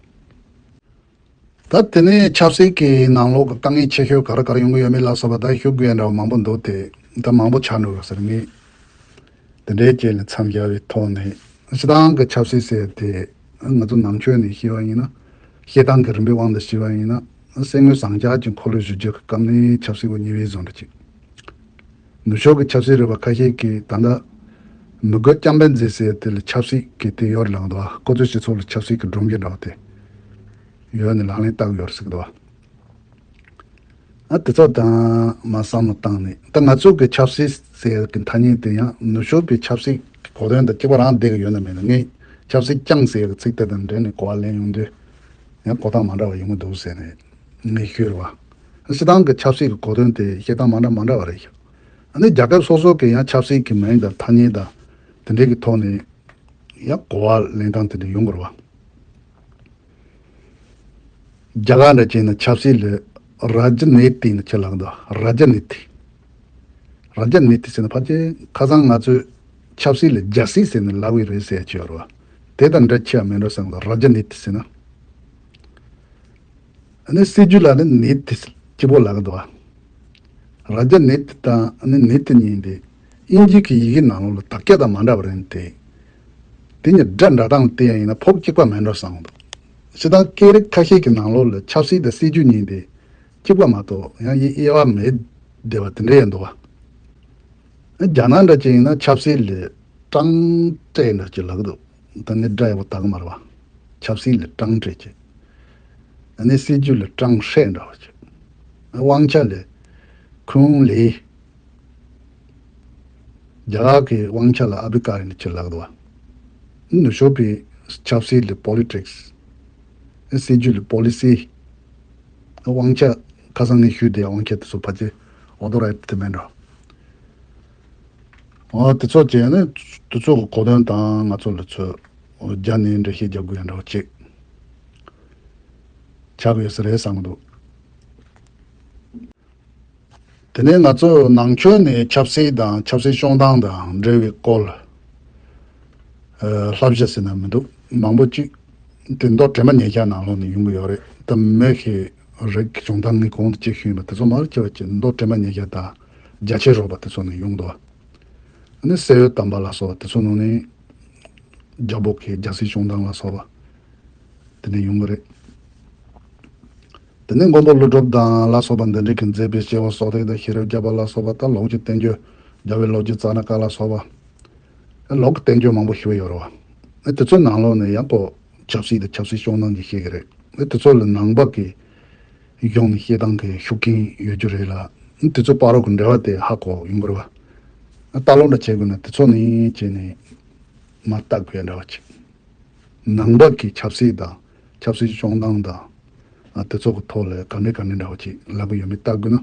ད་དེ་ནས་ཆབ་སྲིད་ཀྱི་ནང་ལོགས་ཀྱི་དཀའ་ངལ་ཆེ་ཤོས་ག་རེ་ག་རེ་ཡོང་གི་ཡོད་མེད་ལ་སོགས་པ་ད་ཞུ་དགོས་ཡ་འདྲ་བ་མང་པོ་འདུག་སྟེ་ད་མང་པོ་ཆགས་འགྲོ་ཡོད་ཟེར་ངས་དེ་འདྲའི་རྗེས་ལ་མཚམས་བཞག་པའི་ཐོག་ནས་སྤྱི་བཏང་གི་ཆབ་སྲིད་ཟེར་དེ་ང་ཚོ་ནང་ཆོས་ནས་བཤད་པ་ཡིན་ན་བཤད་སྟངས་ཀྱི་རིམ་པའི་དབང་དུ་བྱས་པ་ཡིན་ན་གསེར་དངུལ་ཟངས་ལྕགས་ཀྱི་འཁོར་ལོས་བཞུ་རྒྱུ་གི་སྐབས་ནས་ཆབ་སྲིད་པ་ཉེ་བའི་བཟོ་འདྲ་ཅིག་ནུབ་ཕྱོགས་ཀྱི་ཆབ་སྲིད་རིག་པ་ཁ་ཤས་ཀྱིས་ད་ལྟ་མི་རྒོད་ཅམ་པན་ཛེ་ཟེར་དེ་ལ་ཆབ་སྲིད་ཀྱི་དེ་ཡོད་རེད་ལབ་འདུག་ཁོ་ཚོའི་སྤྱི་ཚོགས་ལ་ཆབ་སྲིད་ཀྱི་སྒྲོམ་གཞི་འདྲ་བ་དེ་ཡོད་ནས་ལག་ལེན་བསྟར་གྱི་ཡོད་རེད་ཟེར་གི་འདུག་ཨ་དེ་ཚོ་དང་མ་བསམ་བློ་བཏང་ནས་ད་ང་ཚོ་གི་ཆབ་སྲིད་ཟེར་གི་ཐ་སྙད་དེ་ཡང་ནུབ་ཕྱོགས་པའི་ཆབ་སྲིད་ཀྱི་གོ་དོན་དང་གཅིག་པ་རང་བསྡད་གི་ཡོད་ན་མེད་ན་ངས་ཆབ་སྲིད་རྐྱང་ཟེར་གི་ཚིག་དེ་དང་འབྲེལ་ནས་གོ་བ་ལེན་ཡོང་དུས་ཡང་གོ་སྟངས་མ་འདྲ་བ་ཡོང་གི་འདུག་ཟེར་ནས་ངས་ཤོད་རེད་བ། སྤྱི་བཏང་གི་ཆབ་སྲིད་ཀྱི་གོ་དོན་དེ་བཤད་སྟངས་མ་འདྲ་མ་འདྲ་བ་རེད་ཤག་ཨ་ནི་རྒྱལ་ཁབ་སོ་སོ་གི་ཡང་ཆབ་སྲིད་ཀྱི་མིང་དང་ཐ་སྙད་དང་དེ་འདྲའི་གི་ཐོག་ནས་ཡང་གོ་བ་ལེན་སྟངས་དེ་འདྲ་ཡོང་དགོས་རེད་བ། རྒྱ་གར་འདྲ་བྱས་ན་ཆབ་སྲིད་ལ་རཱ་ཇ་ནི་ཏི་ནི་ཆེད་ལབ་འདུག་རཱ་ཇ་ནི་ཏི། རཱ་ཇ་ནི་ཏི་ཟེར་ན་ཕལ་ཆེར་ཁ་སང་ང་ཚོས་ཆབ་སྲིད་ལ་རྒྱལ་སྲིད་ཟེར་ནས་ལབ་ཀྱི་རེད་ཟེར་གྱི་ཡོད་རེད་བ། དེ་དང་འདྲ་ཆེ་བ་མེད་འགྲོ་བསམ་གི་འདུག་རཱ་ཇ་ནི་ཏི་ཟེར་ན། ཨ་ནི་སྲིད་ཇུས་ལ་ནི་ནི་ཏི་སྐྱིད་པོ་ལབ་ཀྱི་འདུག་བ། རཱ་ཇ་ནི་ཏི་དང་ཨ་ནི་ནི་ཏི་གཉིས་དེ་དབྱིན་ཇི་གི་ཡི་གེ་ནང་ལོགས་ལ་དག་ཆ་དང་མ་འདྲ་བ་རེད་དེ། དེ་གཉིས་སྒྲ་འདྲ་སྟངས་བལྟས་ཡ་ཡིན་ན་ཕོགས་གཅིག་པ་མེད་འགྲོ་བསམ་གི་འདུག་སྤྱིར་བཏང་སྐད་རིགས་ཁ་ཤས་ཀྱི་ནང་ལོགས་ལ་ཆབ་སྲིད་དང་སྲིད་ཇུས་གཉིས་དེ་གཅིག་པ་མ་གཏོགས་ཡང་དབྱེ་དབྱེ་བ་མེད་བསྡད་པ་དེ་འདྲ་ཡང་འདུག་བ། རྒྱ་ནག་འདྲ་ཅིག་ཡིན་ན་ཆབ་སྲིད་ལ་ཀྲང་ཀྲེ་འདྲ་ཅིག་ལབ་ཀྱི་འདུག་ད་ནི་སྒྲ་ཡག་པོ་དག་གི་མ་རེད་བ། ཆབ་སྲིད་ལ་ཀྲང་ཀྲེ་ཅིག་ཨ་ནི་སྲིད་ཇུས་ལ་ཀྲང་ཧྲེ་འདྲ་བ་ཅིག་དབང་ཆ་ལ་ཁུང་ལི། རྒྱ་གར་གྱི་དབང་ཆ་ལ་ཨ་བྷི་ཀ་རི་ནི་ཅིག་ལབ་ཀྱི་འདུག་བ། ནུབ་ཕྱོགས་པའི་ཆབ་སྲིད་ལ་པོ་ལི་ཊིག་སི། སྲིད་ཇུས་ལ་པོ་ལི་སི། དབང་ཆ་ཁ་སང་ངས་ཞུས་དེ་དབང་ཆ་དེ་ཚོ་ཕལ་ཆེར་ཨོ་ཐོ་རའི་ཛི་དེ་མིན་འགྲོ། འོ་དེ་ཚོ་བྱས་ནས་དེ་ཚོ་གི་གོ་དོན་དང་ང་ཚོ་ལ་ཚོས་རྒྱ་ནས་འགྲེལ་བཤད་རྒྱག་དགོས་ཡ་འདྲ་བོ་ཅིག་ཆགས་ཡོད་ས་རེད་བསམ་གི་འདུག་དེ་ནས་ང་ཚོ་ནང་ཆོས་ནས་ཆབ་སྲིད་དང་ཆབ་སྲིད་སྐྱོང་སྟངས་དང་འབྲེལ་བའི་སྐོར། ཨ། བསླབ་བྱ་ཟེར་ན་མི་འདུག་མང་པོ་ཅིག་དེ་མདོ་དྲི་མེད་ཉེར་བརྒྱད་ནང་ལོགས་ནས་ཡོང་གི་ཡོད་རེད། ད་མི་ཞིག་རིགས་ཀྱི་བྱུང་སྟངས་ངས་གོང་དུ་ཅིག་ཞུས་པ་དེ་ཚོ་མར་ཆེ་བ་ཅིག་མདོ་དྲི་མེད་ཉེར་བརྒྱད་དང་རྒྱ་ཆེར་རོལ་པ་དེ་ཚོ་ནས་ཡོང་འདུག་ཨ་ནི་གསེར་འོད་དམ་པ་ལ་སོགས་པ་དེ་ཚོ་ནང་ནས་རྒྱལ་པོ་གི་རྒྱལ་སྲིད་སྐྱོང་སྟངས་ལ་སོགས་པ། དེ་ནས་ཡོང་གི་རེད། དེ་ནས་མགོན་པོ་ཀླུ་སྒྲུབ་དང་ལ་སོགས་པ་འདི་འདྲ་གིས་མཛད་པའི་སྐྱེ་བོ་སྲོག་ཐོག་དང་ཤེས་རབ་བརྒྱ་པ་ལ་སོགས་པ་དང་ལོག་གི་བསྟན་བཅོས་རྒྱལ་བའི་ལོ་རྒྱུས་རྩ་ན་ཀ་ལ་སོགས་པ། ལོག་གི་བསྟན་བཅོས་མང་པོ་ཞིག་ཡོད་རེད་བ། དེ་ཚོའི་ནང་ལོགས་ནས་ཡང་ཁོ་ཆབ་སྲིད་དང་ཆབ་སྲིད་སྐྱོང་སྟངས་ཀྱི་བཤད་ཀྱི་རེད། དེ་ཚོ་ལ་ནང་པ་གི་གཞུང་ནས་བཤད་སྟངས་ཀྱི་ཤུགས་རྐྱེན་ཡོད་རྒྱུ་རེད་ལ། དེ་ཚོ་བར་རོ་གི་འབྲེལ་བ་དེ་ཧ་གོ་ཡོང་གི་རེད་བ། ལྟ་ཀློག་འདྲ་བྱེད་དགོས་ན་དེ་ཚོ་ནས་བྱས་ནས་མར་ལྟ་དགོས་ཡ་འདྲ་བ་ཅིག་ནང་པ་གི་ཆབ་སྲིད་དང་ཆབ་སྲིད་སྐྱོང་སྟངས་དང་། ཨ། དེ་ཚོ་གི་ཐོག་ལ་ག་འདྲ་ག་འདྲ་འདྲ་བ་ཅིག་ལབ་ཀྱི་ཡོད་མེད་ལྟ་དགོས་ན།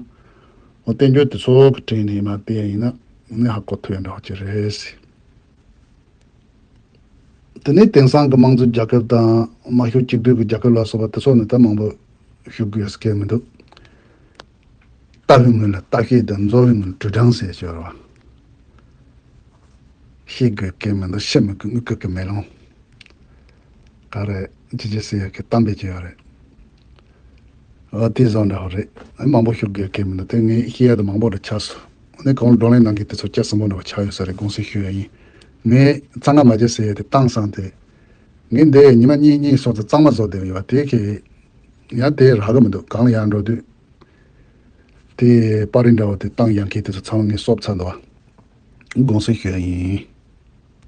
འོ་བསྟན་བཅོས་དེ་ཚོ་གི་སྒྲིག་ནས་མར་བལྟས་ཡ་ཡིན་ན་ནི་ཧ་གོ་ཐུབ་ཡ་འདྲ་བ་ཅིག་རེད། དེ་ནས་དེང་སང་གི་དམངས་གཙོ་རྒྱལ་ཁབ་དང་དམར་ཤོག་གཅིག་སྡུད་ཀྱི་རྒྱལ་ཁབ་ལ་སོགས་པ་དེ་ཚོ་ནི་ད་མང་པོ་ཞུ་དགོས་སྐད་མི་འདུག་ལྟ་བའི་ངོས་ལ་ལྟ་ཤེས་དང་། མཛོ་བའི་ངོས་ལ་དྲིལ་བསྒྲགས་ཟེར་ཞོར་བ། ཤེས་དགོས་སྐད་མི་འདུག་ཤེས་མི་དགོས་དངུལ་ཁུག་གི་མེ་ལོང་། ག་རེ་ཅི་ཅི་ཟེར་ཡ་གི་གཏམ་དཔེ་ཅིག་ཡོད་རེད། འོ་དེ་བཟོ་འདྲ་བོ་རེད། ཨ། མང་པོ་ཞུ་དགོས་སྐད་མི་འདུག་དེ་ངས་ཤེས་ཡ་དེ་མང་པོ་རེ་ཆགས་སོང་། ཨ་ནི་གོང་བགྲོ་གླེང་གནང་མཁན་དེ་ཚོ་སྐྱ་སེར་པོ་འདྲ་བོ་ཆགས་ཡོད་ས་རེད། དགོངས་སེལ་ཞུ་ཡ་ཡིན། ངས་གཙང་ཁ་མ་བྱེད་ཟེར་ཡ་དེ་བཏང་སོང་སྟེ། ངས་འདི་ཉི་མ་གཉིས་གཉིས་སོགས་སུ་གཙང་མ་བཟོ་བསྡད་ཡོད་པ་དེ་གི། ཡང་དེ་རག་གི་མི་འདུག་གང་ལ་ཡང་འགྲོ་དུས། དེ་པར་རིས་འདྲ་བོ་དེ་བཏང་ཡག་མཁན་དེ་ཚོ་ཚང་མ་ངས་གསོབ་ཚར་འདུག་བ། དགོངས་སེལ་ཞུ་ཡ་ཡིན།